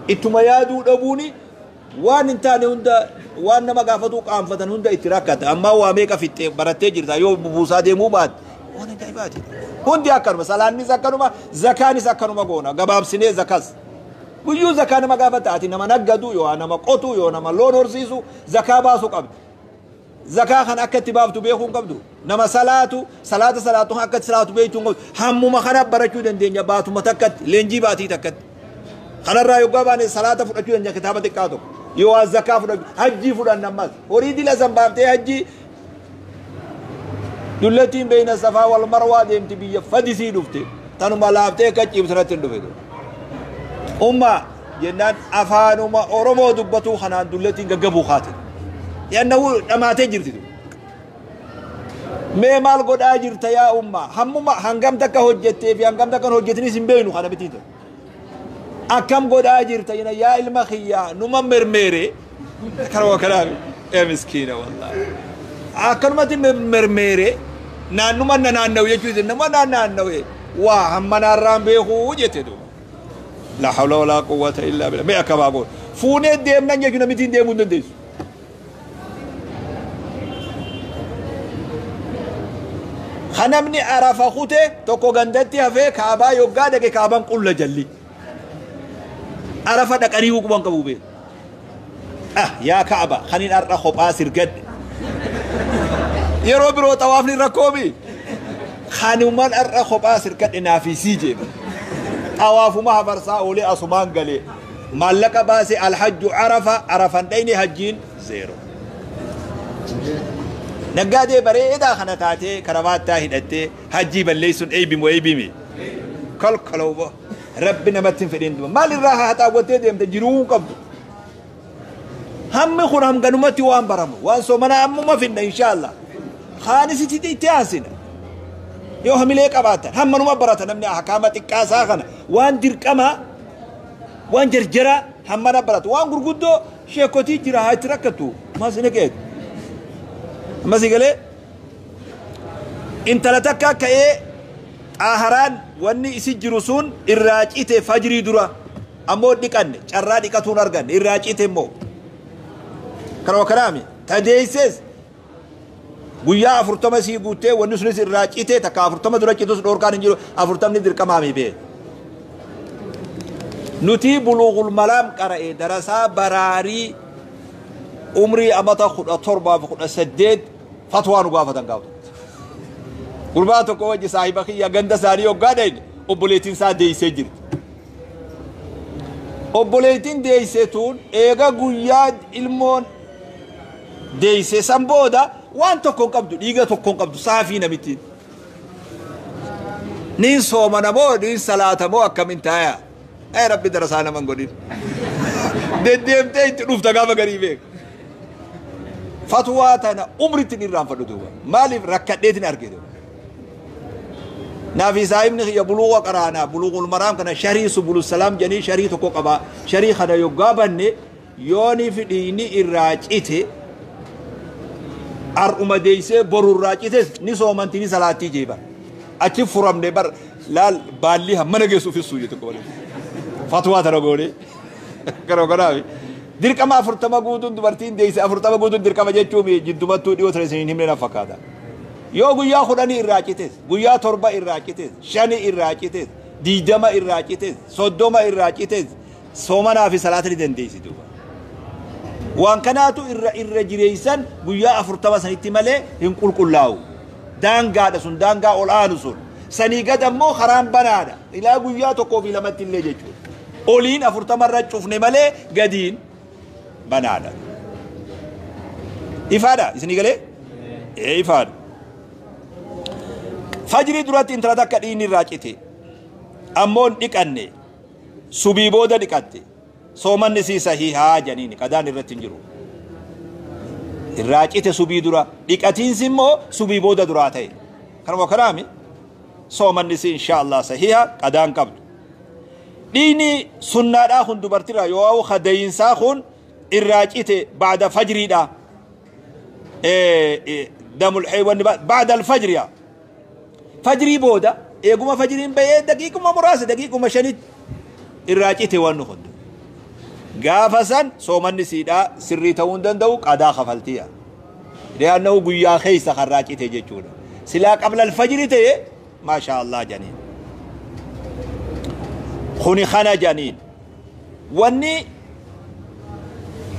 إتما يادو دبوني وان انتاني هندا وان نما قافتو قام فتن هندا اتراكات أما هو أمريكا في برتجر تايو بوسا دي مو بعد وان انت عبادي هندي أكرم سلام نزكانو ما زكاني زكانو ما قونا قباب سنة زكاس ويو زكانو ما قافت أتي نما نجدو يو أنا ما قطو يو نما لون ورسيسو زكاة باسو قبل زكاة خن أكتب باب تبيخون قبضو نما صلاة صلاة صلاة أكت صلاة بيتون قبضو هم ما خنا بركو دين دين باتو متكت لينجي باتي تكت خنا الرأي قباني صلاة فرقو دين كتابة كاتو يو الزكاة فرق حجي فرق النماز أريد لازم بابتي حجي دلتين بين الصفا والمروة ديم تبي فدسي دفتي تنو ملافتي كتشي بسرعة دفتي أمة جنان أفانو ما أورمو دبتو خنان دلتين جابو خاتل لأنه ما تجري ما مال قد أجرت يا أمة هم ما هنقام تك هجتي في هنقام تك هجتني سنبينو خنا بتيته أكم قد أجرت يا المخيا نما مرمري كلام كلام يا مسكينة والله أكم ما تمرمري نانو ما نانو يجوز نما نانو وهم نرام بيخو جتدو لا حول ولا قوة إلا بالله ما أكم أقول فوني ديم نانيا كنا متين ديم ونديس خنمني عرفة خوته توكو غندتي هفه كعبا يوغا دك كعبان قل جلي عرفة دك أريو كبان كبوبي يا كعبة خنين أرى خب آسر قد يرو برو طوافني ركوبي خانومان أرى خب آسر قد نافسي جيب طواف ما فرسا أولي أصمان قلي مالك باسي الحج عرفة عرفة ديني هجين زيرو نقادي بريدا خنتاتي كرافات تاهدتي حجي بليسون اي بي مو اي بي مي كل كلوبه ربنا ما تنفدين مال الراحه حتى وتي ديم تجرون قبض هم خون هم غنمتي وان برمو وان سو منا ام ما فينا ان شاء الله خانسي تي تياسنا يو هم ليك ابات هم منو برات نمني احكامات كاسا خنا وان درقما وان جرجرا هم منا برات وان غرغدو شيكوتي جرا هاي تركتو ما سنكيت ما سيقلي Intala takka ka'ee xaaharaan wanni isi jiru sun irraa cite fajrii dura, ammoo dhiqanne, carraa dhiqatuun arganne, irraa cite immoo kanuma kanaami tadeeyses guyyaa 40 sii guuttee wanni sunis irraa cite. Takka 40 dura citus dhoorkaan hin jiru, 40ni dirqamaami bee. Nuti Buluugul Maraam qara'e darasaa baraarii umrii amata 17 fi 18 fatwaa nu gaafatan. Gaafatu gurbaa tokko wajji saahiba kiyya ganda isaanii hoggaa dhayne, obboleettiin isaa deeysee jirti. Obboleettiin deeyse tun eega guyyaa ilmoon deeyse san booda waan tokko hin qabdu, dhiiga tokko hin qabdu, saafii namittiin. Niin soomana moo niin salaata moo akkamin taaya? Ee Rabbi, darasaa naman godhin. Deddeemtee itti dhufta gaafa garii beek. Fatwaa tana umritti hin irraanfadhu duuba. Maaliif? Rakkadheetin arge duuba. Naafi saahibni kiyya Buluuqa qaraanaa, Buluuqul Maraam kana sharii Subulu Salaam jedhanii sharii tokko qaba. Sharii kana yoggaa banne, yooni fi dhiigni irraa cite, ar'uma deeysee boru irraa cites ni soomanti, ni salaattii jeeban. Achi furamne bar. Laal, baalli hammana geessu ufissuu jette tokko malee. Fatwaa tana goone. Garoo kanaafi dirqama 40 guutuun, dubartiin deeyse 40 guutuun dirqama jechuun jiddumattuu dhiyoo tana isin hin himne na fakkaata. Yoo guyyaa 10 irraa cites, guyyaa 7 irraa cites, 5 irraa cites, 20 irraa cites, 30 irraa cites, soomanaa fi salaata ni dandeessi duuba. Waan kanaatu irra irra jireessan guyyaa 40 sanitti malee hin qulqullaa'u. Daangaadha sun, daangaa ol aanu sun. Sanii gad ammoo karaan banaadha. Ilaa guyyaa 1 fi 2tti illee jechuudha. Oliin 40 irra cufne malee gadiin banaadha. Ifaadha isinii galee? Ee, ifaadha. Fajrii duratti intala takka dhiigni irraa cite. Ammoo hin dhiqanne. Subii booda dhiqatte. Soomanni sii sahihaa janiini, qadaan irratti hin jiru. Irraa cite subii dura, dhiqatiinsi immoo subii booda duraa ta'e. Kanuma kanaami soomanni sii insha Allah sahiha, qadaan qabdu. Dhiigni sunnaadhaa kun dubartirraa yoo hadayiinsaa kun irraa cite ba'da fajriidha. Damul wanni ba'da alfajriya. Fajrii booda, eeguma fajriin bahee daqiiquma muraasa, daqiiquma 5tti irraa cite wanni kun. Gaafa san soomanni siidhaa sirrii ta'uu hin danda'u, qadaa kafaltiya. Li'annahu guyyaa keessa karraa cite jechuudha. Silaa qabla alfajri ta'e maashaa Allah janiin. Kuni kana janiin. Wanni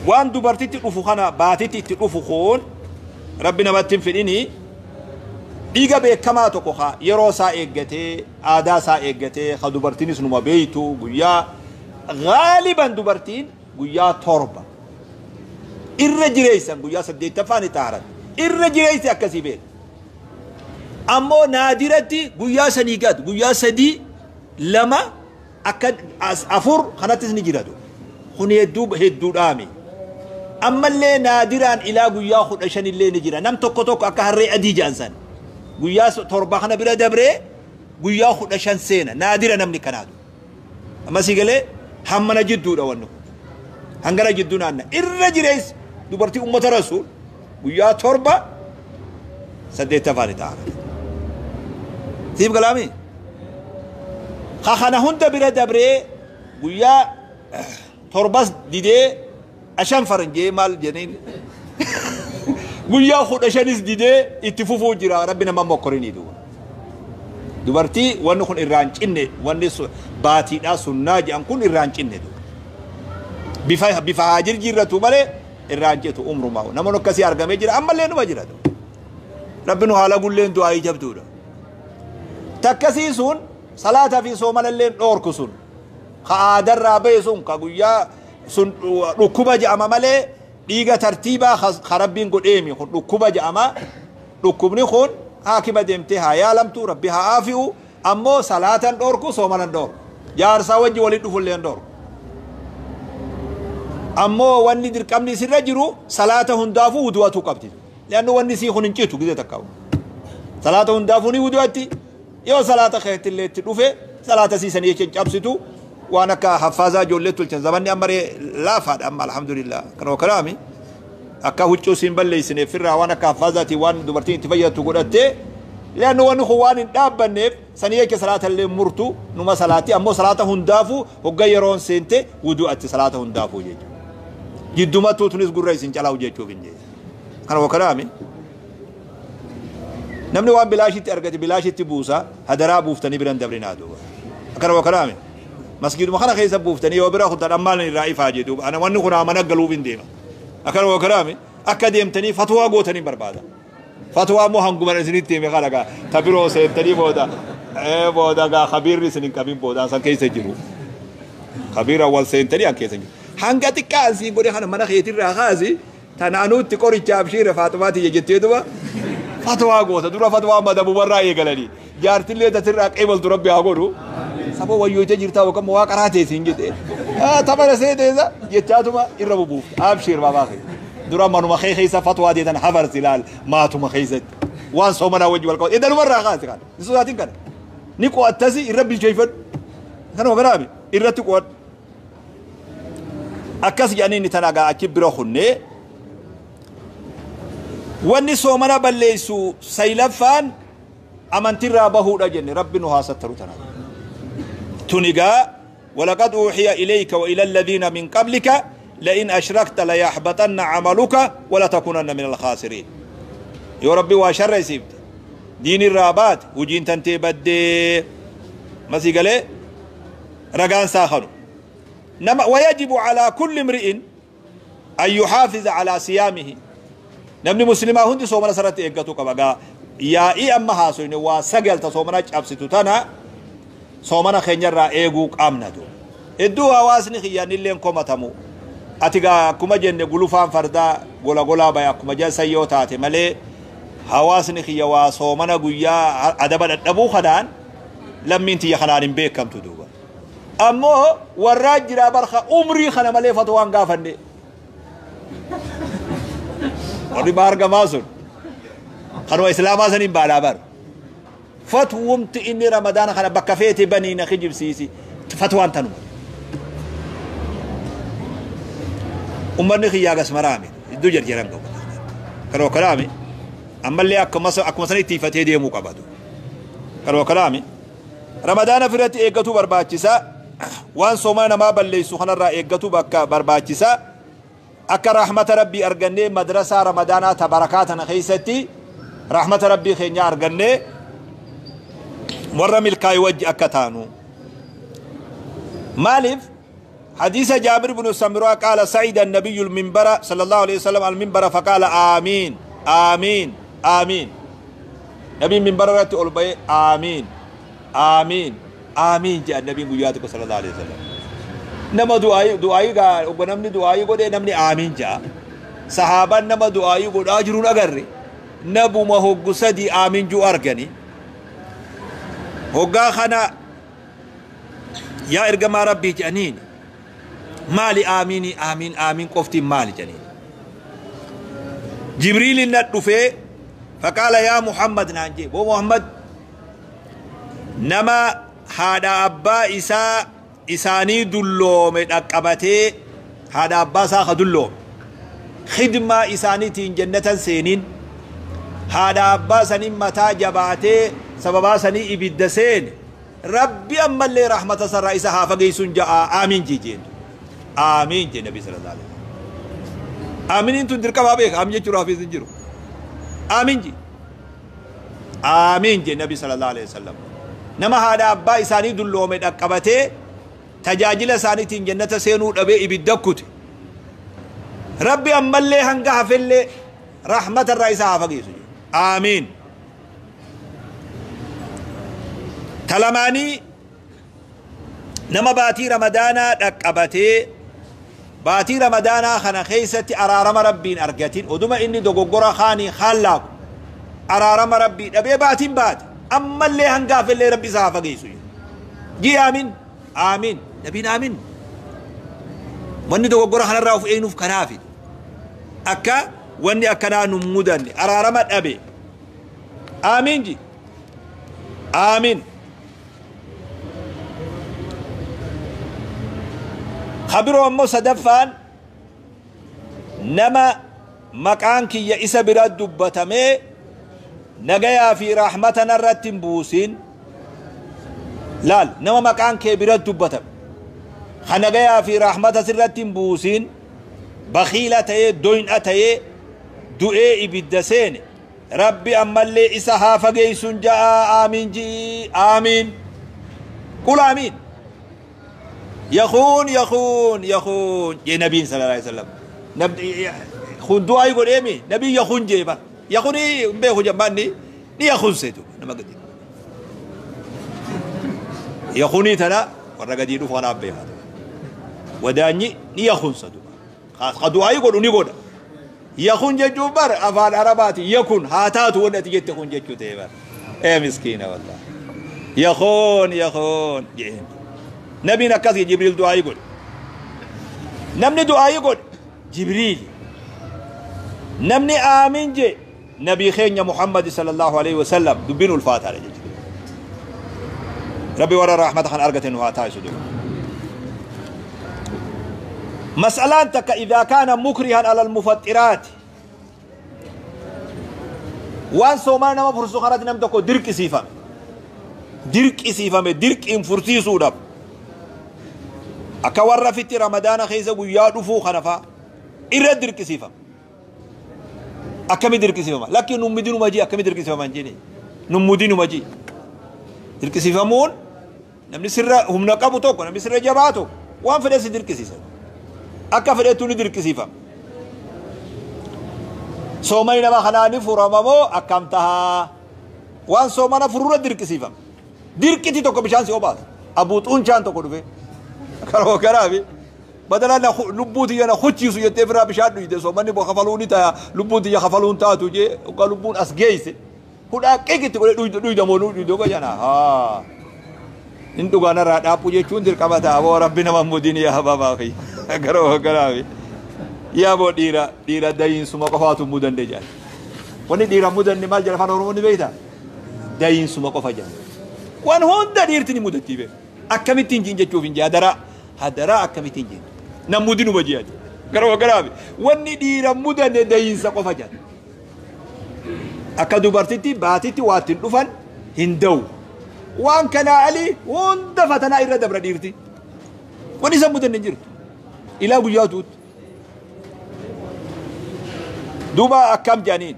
waan dubartitti dhufu kana, baatitti itti dhufu kun, Rabbi namatti hin fidhini, dhiiga beekamaa tokko ka yeroo isaa eeggatee, aadaa isaa eeggatee, ka dubartiinis numa beeytu, guyyaa gaaliban dubartiin guyyaa 7, irra jireessan guyyaa saddeettaffaa ni xaaran, irra jireessi akkasii beeka. Ammoo naadiratti guyyaa sanii gad, guyyaa 3, 2, akka 4 kanattis ni jiratu. Kun hedduu hedduudhaami. Ammallee naadiraan ilaa guyyaa 15 illee ni jira. Nam tokko tokko akka harree adii jedhan san guyyaa 7 kana bira dabree guyyaa 15 seena. Naadira namni kanaatu. Ammasii galee hammana jidduudha wanni kun. Hangana jidduu naanna. Irra jireessi dubartii ummata Rasuul guyyaa 7, saddeettaffaa ni ta'a. Siif galaami? Ka kana hunda bira dabree guyyaa 7s didee ashan faranjee maal jedhaniin, guyyaa 15s didee itti fufuu jira, Rabbi nama mokkorinii duuba. Dubartii wanni kun irraa hin cinne, wanni baatiidhaa sunnaa jedhan kun irraa hin cinne duuba. Bifa bifa haa jirjiirratu malee irraa hin citu umrumaa. Namoonni akkasii argamee jira, ammallee numa jira. Rabbi nu haala gulleen du'aayii jabduudha. Takkasii sun salaataa fi soomanallee dhoorku sun, ka aadarraa bahe sun, ka guyyaa sun dhukkuba jedhama malee dhiiga tartiibaa ka Rabbiin godheemi kun dhukkuba jedhama. Dhukkubni kun haakima deemtee haa yaalamtu, Rabbi haa aafi'u. Ammoo salaatan dhoorku, soomanan dhoorku, jaarsaa wajji waliin dhufullee hin dhoorku. Ammoo wanni dirqamni isirra jiru salaata hundaafuu wudu'atuu qabdi. Li'annu wanni isii kun hin citu gizee takka. Salaata hundaafuu ni wudu'atti. Yoo salaata keetti illee itti dhufe salaata siisanii jecha hin cabsitu. Waan akka haffaazaa ijoollee tolchan zamanni amma ree laafaadha amma, alhamdulillah. Kanuma kanaami akka huccuu siin balleessineef firraa waan akka haffaazaatiin waan dubartiin itti fayyadatu godhattee Leannu wanni kun waan hin dhaabbanneef sanii jecha salaata illee murtu numa salaati ammoo salaata hundaafuu hogga yeroon seente wudu'atti salaata hundaafuu jechuudha. Jiddumattuu tunis gurra isin calaa'u jechuuf hin jee. Kana wakanaami. Namni waan bilaashitti argate bilaashitti buusa hadaraa buuftanii biran dabrinaa duuba. Akkana wakanaami. Masgiiduma kana keessa buuftanii yoo bira kutan ammaan irraa ifaa jedhu ana wanni kun mana galuuf hin deema. Akkana wakanaami. Akka deemtanii fatwaa gootanii barbaada. Fatwaa immoo hanguma isinitti hime kana gaa ta biroo seentanii booda booda gaa khabiirri isin hin qabin boodaan san keessa jiru. Khabiira wal seentanii an keessa jiru. Hanga xiqqaa asiin godhe kana mana keetirraa kaasi tana anuutti qoricha abshiira Faaxumaati jettee duba fatwaa goota dura fatwaa madabumarraa eegalanii jaartillee tatirraa qeebaltu rabbi haa godhu. Saboo wayyooytee jirtaa yookaan waa qaraa teessiin jedhee tapha seeteessa jechaatuma irra bubuuf abshiir baabaa kee. Dura manuma kee keessa fatwaa deetan hafarsi ilaal maatuma keessatti waan soomanaa wajji wal qabatu edalumarraa kaasi kana hin sodaatin kana ni qo'attasi irra bilcheeffadhu kanuma kanaami irratti qo'adhu akkas jedhanii inni tana gaa achi bira kunnee wanni soomana balleessu saylaffaan amantirraa bahuudha jenne rabbi nu haasattaru tana tunigaa ولقد أوحي إليك وإلى الذين من قبلك لئن أشركت ليحبطن عملك ولتكونن من الخاسرين. يا ربي وشر يسيبت دين الرابات وجين تنتي بدي مسي قال رقان ساخنو نما. ويجب على كل امرئ أن يحافظ على صيامه. نمني مسلمة هندي صومنا سرت إيقاتو كبقى يا إي أما هاسوين وسجل تصومنا أبسطو تنا صومنا خنجر إيقوك أمنا دو إدو هواسني خياني اللي انكم ati gaa akkuma jenne gulufaan fardaa gola golaa baya akkuma jalsa yoo taate malee hawaasni kiyya waa soomana guyyaa adaba dadhabuu kanaan lammiin tiyya kanaan hin beekamtu duuba. Ammoo warraa jiraa barka umrii kana malee fatwaan gaafanne. Warri baargamaa sun kanuma islaamaa saniin baalaa bar. Fatwumti inni ramadaana kana bakka feete banii na kijibsiisi fatwaan tanuma. Ummanni kiyyaa gas maraame iddoo jarjaran qabu. Kanuma kalaame ammallee akkuma sana itti ifatee deemuu qabatu. Kanuma kalaame ramadaana firatti eeggatu barbaachisa. Waan soomana namaa balleessu kanarraa eeggatu bakka barbaachisa. Akka rahmata rabbii argannee madrasaa ramadaanaa tabarakaa tana keessatti rahmata rabbii keenya argannee warra milkaa'e wajji akka taanu. Maaliif? حديث جابر بن سمرة قال سعيد النبي المنبر صلى الله عليه وسلم المنبر فقال آمين آمين آمين. نبي منبر رأت آمين آمين آمين جاء النبي قياتك صلى الله عليه وسلم. نما دعائي دعائي قال وبنمني دعائي قد نمني آمين جاء. صحابة نما دعائي قد أجرون أجري. نبو ما هو قصدي آمين جو أرجني. هو خنا يا إرجما ربي جانين. مالي آميني آمين آمين قفتي مالي جنين. جبريل ندفه فقال يا محمد نانجي بو محمد نما هذا أبا إسا إساني دلوم أقبته هذا أبا ساخ دلوم خدمة إساني تين جنة سينين هذا أبا سنين متى جباته سببا سني إبدسين ربي أما اللي رحمة سر إسا حافظ جاء آمين جيجين آمين جي نبي صلى الله عليه وسلم. آمين انتو دركا بابيك آمين جي رافي زنجرو آمين جي آمين جي نبي صلى الله عليه وسلم. نما هذا أبا إساني دلومي أقبته تجاجل ساني تين جنة سينو أبي إبدكوت ربي أما اللي هنقها في اللي رحمة الرئيس حافظ آمين. تلماني نما باتي رمضانا أقبته باتي رمضانا خنا خيستي أرارم ربين أرجتين ودما إني دوغورا خاني خلاق أرارم ربي أبي باتين بات أما اللي هنقاف اللي ربي سافا جيسوي جي آمين آمين نبين آمين واني دوغورا خنا راوف إينوف كنافي أكا واني أكنا نمودني أرارم أبي آمين جي آمين. خبروا أمو صدفان نما مكان كي يئس براد دبتمي Nagayaa fi rahmata narratti hin buusin. Laal, nama maqaan kee bira dubbatame ka nagayaa fi rahmata sirratti hin buusin, bakhiila ta'ee, doyna ta'ee, du'ee ibidda seene, Rabbi ammallee isa haa fageeysun ja'a. Aamiin ji'i. Aamiin, qul aamiin. Yakuun, yakuun, yakuun jee nabiin sallallahu alaihi wasallam. Kun du'aa godheemi nabiin. Yakuun jee bar. Yakuni hin beeku jammaanni ni yakunse nama gadi. Yakunii tana warra gadii dhufu kanaaf beekaa. Wadaanyi ni yakunsa duba ka du'aa godhu ni godha. Yakun jechuun bar afaan Arabaati yakun haa taatu wanni ati jette kun jechuu ta'e bar. Ee miskiina, wallah, yakuun, yakuun jeen nabiin. Akkas Jibriil du'aa godhe. Namni du'aa godhe Jibriil, namni aamin je nabii keenya Muhammad sallallahu alaihi wasallam. Dubbiin ulfaataadha jechuudha. Rabbi warra rahmata kan argate nu haa taasisu. Duba mas'alaan takka, إذا كان مكرها على المفطرات, waan soomaa nama fursu kanatti nam tokko dirqisiifame, dirqisiifame, dirqiin fursiisuudhaaf, akka warra fitti Ramadaana keessa guyyaa dhufuu kana faa irra dirqisiifame. Akkami dirqisiifama? Lakki, nummidinuma ji. Akkami dirqisiifama hin jini, nummudinuma ji. Dirqisiifamuun namni sirra humna qabu tokko, namni sirra jabaa tokko waan fedhe si dirqisiisa. Akka fedhettu ni dirqisiifama. Soomani nama kanaa ni furama moo akkam tahaa? Waan soomana fururra dirqisiifama. Dirqiti tokko bishaan si obaasa. Abuu xuunchaan tokko dhufe karoo karaafi badala na lubbuu tiyya na huchiisu jettee firaa bishaan dhuyde. Soomanni kafaluu ni taya, lubbuun tiyya kafaluun taatu jee. Hoggaa lubbuun as geeyse hudhaa qiqitti godhe dhuyda moo dhuyde jana haa in dhugaanarraa dhaaphuu jechuun dirqama ta'a. Boo Rabbi nama mudin yaa babaa fi garoo garaafi yaa boo. Dhiira, dhiira dayiinsuma qofaatu mudanne jedhan. Wanni dhiira mudanne maal jedha afaan Oromoo ni beektaa? Dayiinsuma qofa jedhan. Waan hunda dhiirti ni mudattii beeku. Akkamittiin jiin jechuuf hin jee. Hadaraa, hadaraa, akkamittiin jiin nam mudinuma jee garoo garaafi. Wanni dhiira mudanne dayiinsa qofa jedhan. Akka dubartitti baatitti waa ittiin dhufan hin da'u. Waan kanaa alii hunda fatanaa irra dabra dhiirti. Wanni isa mudanne hin jirtu ilaa guyyaa tuutti. Duuba akkam jedhaniin?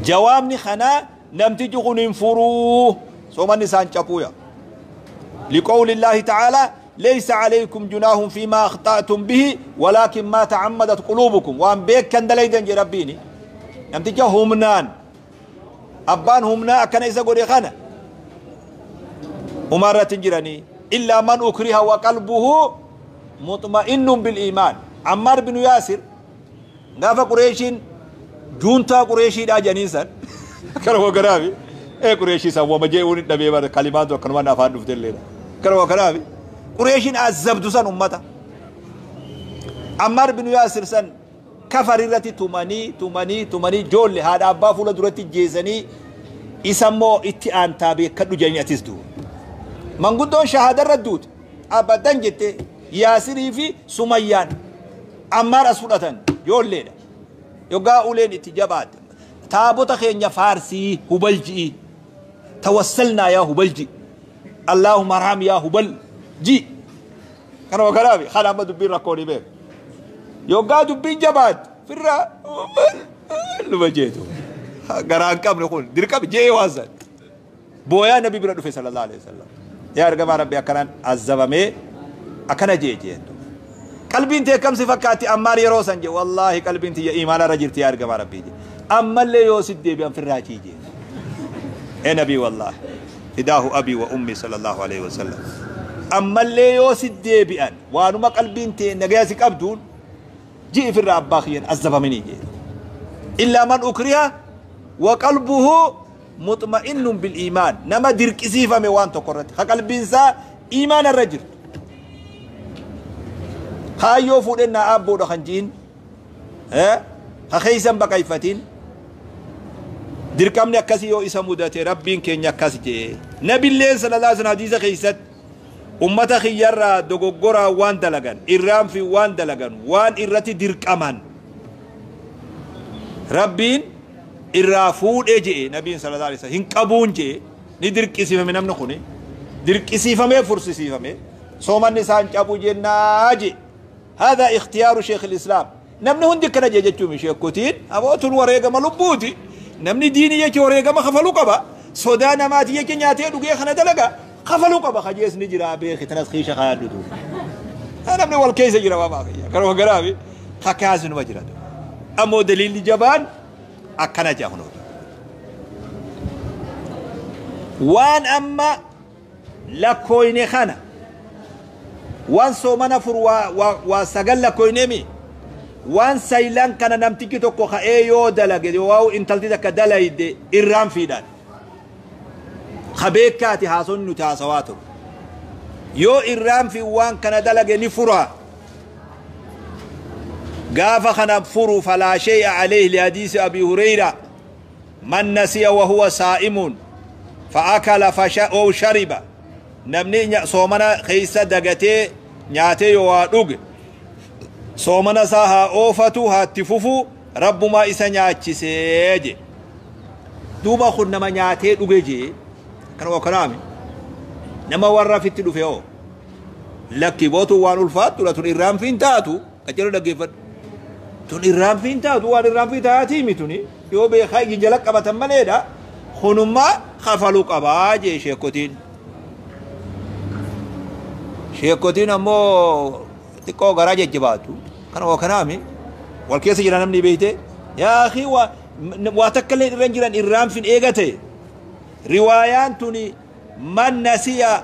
Jawaabni kanaa namtichi kun hin furuu, soomanni isaan capuuya. لقول الله تعالى: ليس عليكم جناح فيما أخطأتم به ولكن ما تعمدت قلوبكم. وان بيك كان دليدن جي ربيني namticha humnaan abbaan humnaa akkana isa godhe kana umarratti hin jiranii. إلا من أكره وقلبه مطمئن بالإيمان. Ammaar binu Yaasir gaafa Qureeshiin juuntaa Qureeshiidhaa jedhaniin san karuma kanaafi ee Qureeshii san wama jee uuni dhabee bara kalimaan akkanumaan afaan dhufte illeedha. Karuma kanaafi Qureeshiin azabdu san ummata Ammaar binu Yaasir san kafar irratti tumanii, tumanii, tumanii, joolle haadha abbaa fuula duratti jeesanii, isa immoo itti aantaa beekadhu jedhanii atis du'u. Manguddoon shahaadarra duute abadan jette. Yaasirii fi Sumayyaan Ammaar as fudhatan, joolleedha. Yoggaa uleen itti jabaatte, taabota keenya faarsii Hubal ji'i, توسلنا يا هبل ji, اللهم ارحم يا هبل ji. Kanuma kanaafi kana amma dubbiin rakkoon beeku. Yoggaa dubbiin jabaatte firraa luma jeetu garaa hin qabne kun dirqama jee waan san booyaa nabi bira dhufe sallallahu alaihi wasallam. Yaa ergamaa Rabbi, akkanaan azabamee akkana jee jeen. Qalbiin tee kam si fakkaatti Ammaar yeroo san? Jee, wallaahi qalbiin tiyya imaana irra jirti yaa ergamaa Rabbii jee. Ammallee yoo sit deebi'an firraa chii jee. Ee nabii, wallaahi فداه أبي وأمي صلى الله عليه وسلم, ammallee yoo sit deebi'an waanuma qalbiin tee nagaya si qabduun ji'i firra abbaa kiyyan azabamanii jee. إلا من أكره وقلبه مطمئن بالإيمان. Nama dirqisiifame waan tokko irratti ka qalbiin isaa iimaana irra jirtu, kaayyoo fuudhennaa abboodha kan ji'in ka keeysan baqayfatin, dirqamni akkasii yoo isa mudate Rabbiin keenya akkas jee. Nabilleen sallallahu alaihi wasallam hadiisa keeysatti ummata kiyyarraa dogoggoraa waan dalagan irraan fi waan dalagan waan irratti dirqaman Rabbiin Irraa fuudhee je'e nabiin sallallahu alaihi wasallam hin qabuun je'e ni dirqisiifame namni kuni dirqisiifamee fursisiifame soomanni isaan cabu jennaa je'e. Haadaa ikhtiyaaru sheekh islaam. Namni hundi akkana jee jechuun sheekotiin abootun wareegama lubbuuti. Namni diinii jecha wareegama kafaluu qaba. Sodaa namaati jecha nyaatee dhugee kana dalaga kafaluu qaba. Kajees ni jira beeki tanas kiisha kaayadhutu. Namni wal keessa jira waa baafiyya. Karuma garaafi kakaasinuma jira. Ammoo daliilli jabaan akkana jaa kunuutu. Waan amma lakkooyne kana waan soomana furu waa sagal lakkooyneemi. Waan saylan kana namtichi tokko ka'ee yoo dalage yoo intalti takka dalayde irraan fiidhaan. Kabeekkaati haasonni nuti haasawaa turu. Yoo irraan fi waan kana dalage ni fura. Gaafa kana furu falaa shay'a alayhi lihadiisi Abi Hurayra man nasiya wa huwa saa'imun fa'akala aw shariba. Namni soomana keessa dagatee nyaatee yoo waa dhuge soomana isaa haa oofatu haa itti fufu rabbumaa isa nyaachisee je. Duuba kun nama nyaatee dhuge je kanuma kanaami nama warra fitti dhufe hoo lakki bootu waan ulfaattu tun irraan fi hin taatu qaccelo dhaggeeffadhu tun irraan fi hin taatu waan irraan fi taatii mituni yoo beekaa iji jala qabatan maleedha kunummaa kafaluu qabaa jee sheekotiin. Sheekotiin ammoo xiqqoo garaa jajjabaatu kanuma kanaami wal keessa jira namni beeyte yaa akhi waa takka illee irra jiran irraan fin eegate riwaayaan tuni man nasiya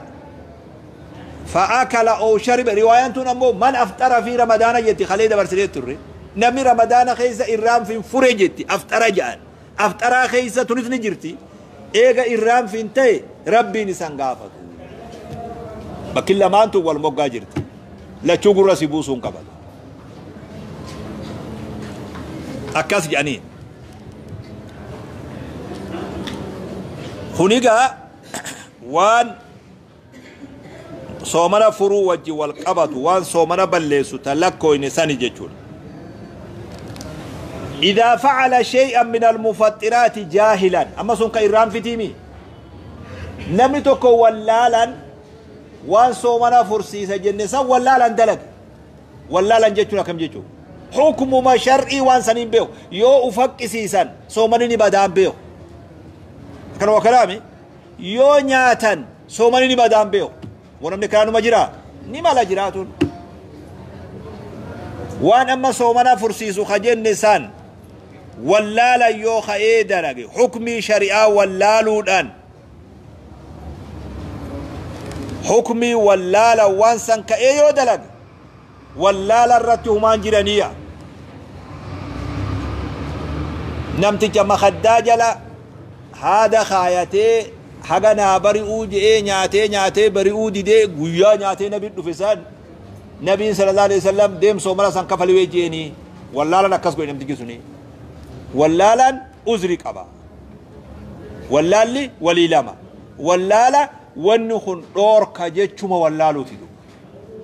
fa'akala oo shariba riwaayaan tun ammoo man aftara fi ramadaana jetti kalee dabarsinee turre namni ramadaana keessa irraan fin fure jetti aftara ja'an aftaraa keessa tunis ni jirti eega irraan fin ta'e rabbiin isan gaafatu bakki lamaantu wal moggaa jirti lachuu gurra si buusuun qabatu akkas jedhaniin. Kunigaa waan soomana furuu wajji wal qabatu waan soomana balleessu ta lakkooyne sani jechuudha. إذا فعل شيئا من المفطرات جاهلا أما سنك إرام في تيمي نمني توكو ولالا وان صومنا فرسيسة جنسا ولالا دلق ولالا جتشونا كم جتشو حكم ما شرعي وان سنين بيو يو أفك سيسان صومني بدان بيو كانوا كلامي يو نياتن صومني بدان بيو ونمني كانوا مجرا نما لا جراتون وان أما صومنا فرسيسو خجنسان ولالا يو خئي دلق حكمي شريعة ولالو دان حكمي ولالا وانسان كأيو دلق ولالا الرتهمان جرانية نمتج مخداجلا هذا خايتي حقنا بريئو جئي نياتي نياتي بريئو دي دي قويا نياتي نبي النفسان نبي صلى الله عليه وسلم ديم سومرا سان كفلوي جيني ولالا نكس قوي نمتج سني ولالا أزرق أبا ولالي ولي لما ولالا wanni kun dhoorka jechuma wallaaluuti du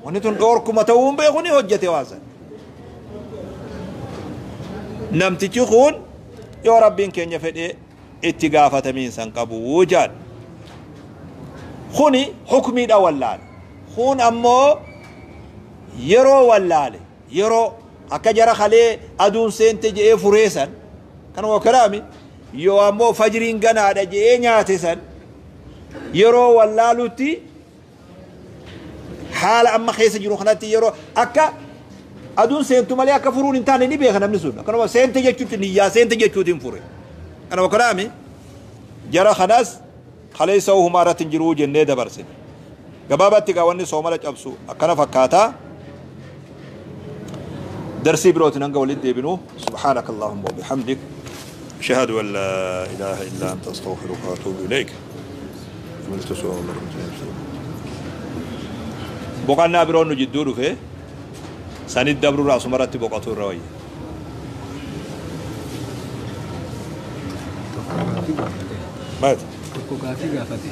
wanni tun dhoorkuma ta'uun beeku ni hojjete waasan namtichi kun yoo rabbiin keenya fedhe itti gaafatamiinsan qabu jaan kuni hukmiidha wallaale kun ammoo yeroo wallaale yeroo akka jara kalee aduun seente je'ee fureesan kanuma kalaami yoo ammoo fajriin ganaadha je'ee nyaate san yeroo wallaalutti haala amma keessa jiru kanatti yeroo akka aduun seentu malee akka furuun hin taane ni beeka namni sun akkanuma seente jechuutti niyyaa seente jechuutiin fure kanuma kanaami jara kanas kaleessa humaa irratti hin jiruu jennee dabarsine gabaabatti gaa wanni soomala cabsu akkana fakkaataa darsii birootiin hanga walitti deebinu subhaanaka allahumma wa bihamdik ashhadu an laa ilaaha illaa anta astaghfiruka wa atuubu ilayk. Boqonnaa biroon nu jidduu dhufe sanit dabruu irraa asumarratti boqotuu irra wayya. Tokko gaafii gaafate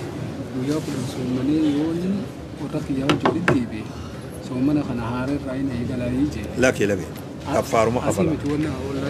guyyaa 10 soommanee yoo inni warra kiyyaa wajjin walitti deebi'e soomana kana haara irraa hin eegalanii jee. Lakki lakki kaffaaruma kafala. Asii miti wanna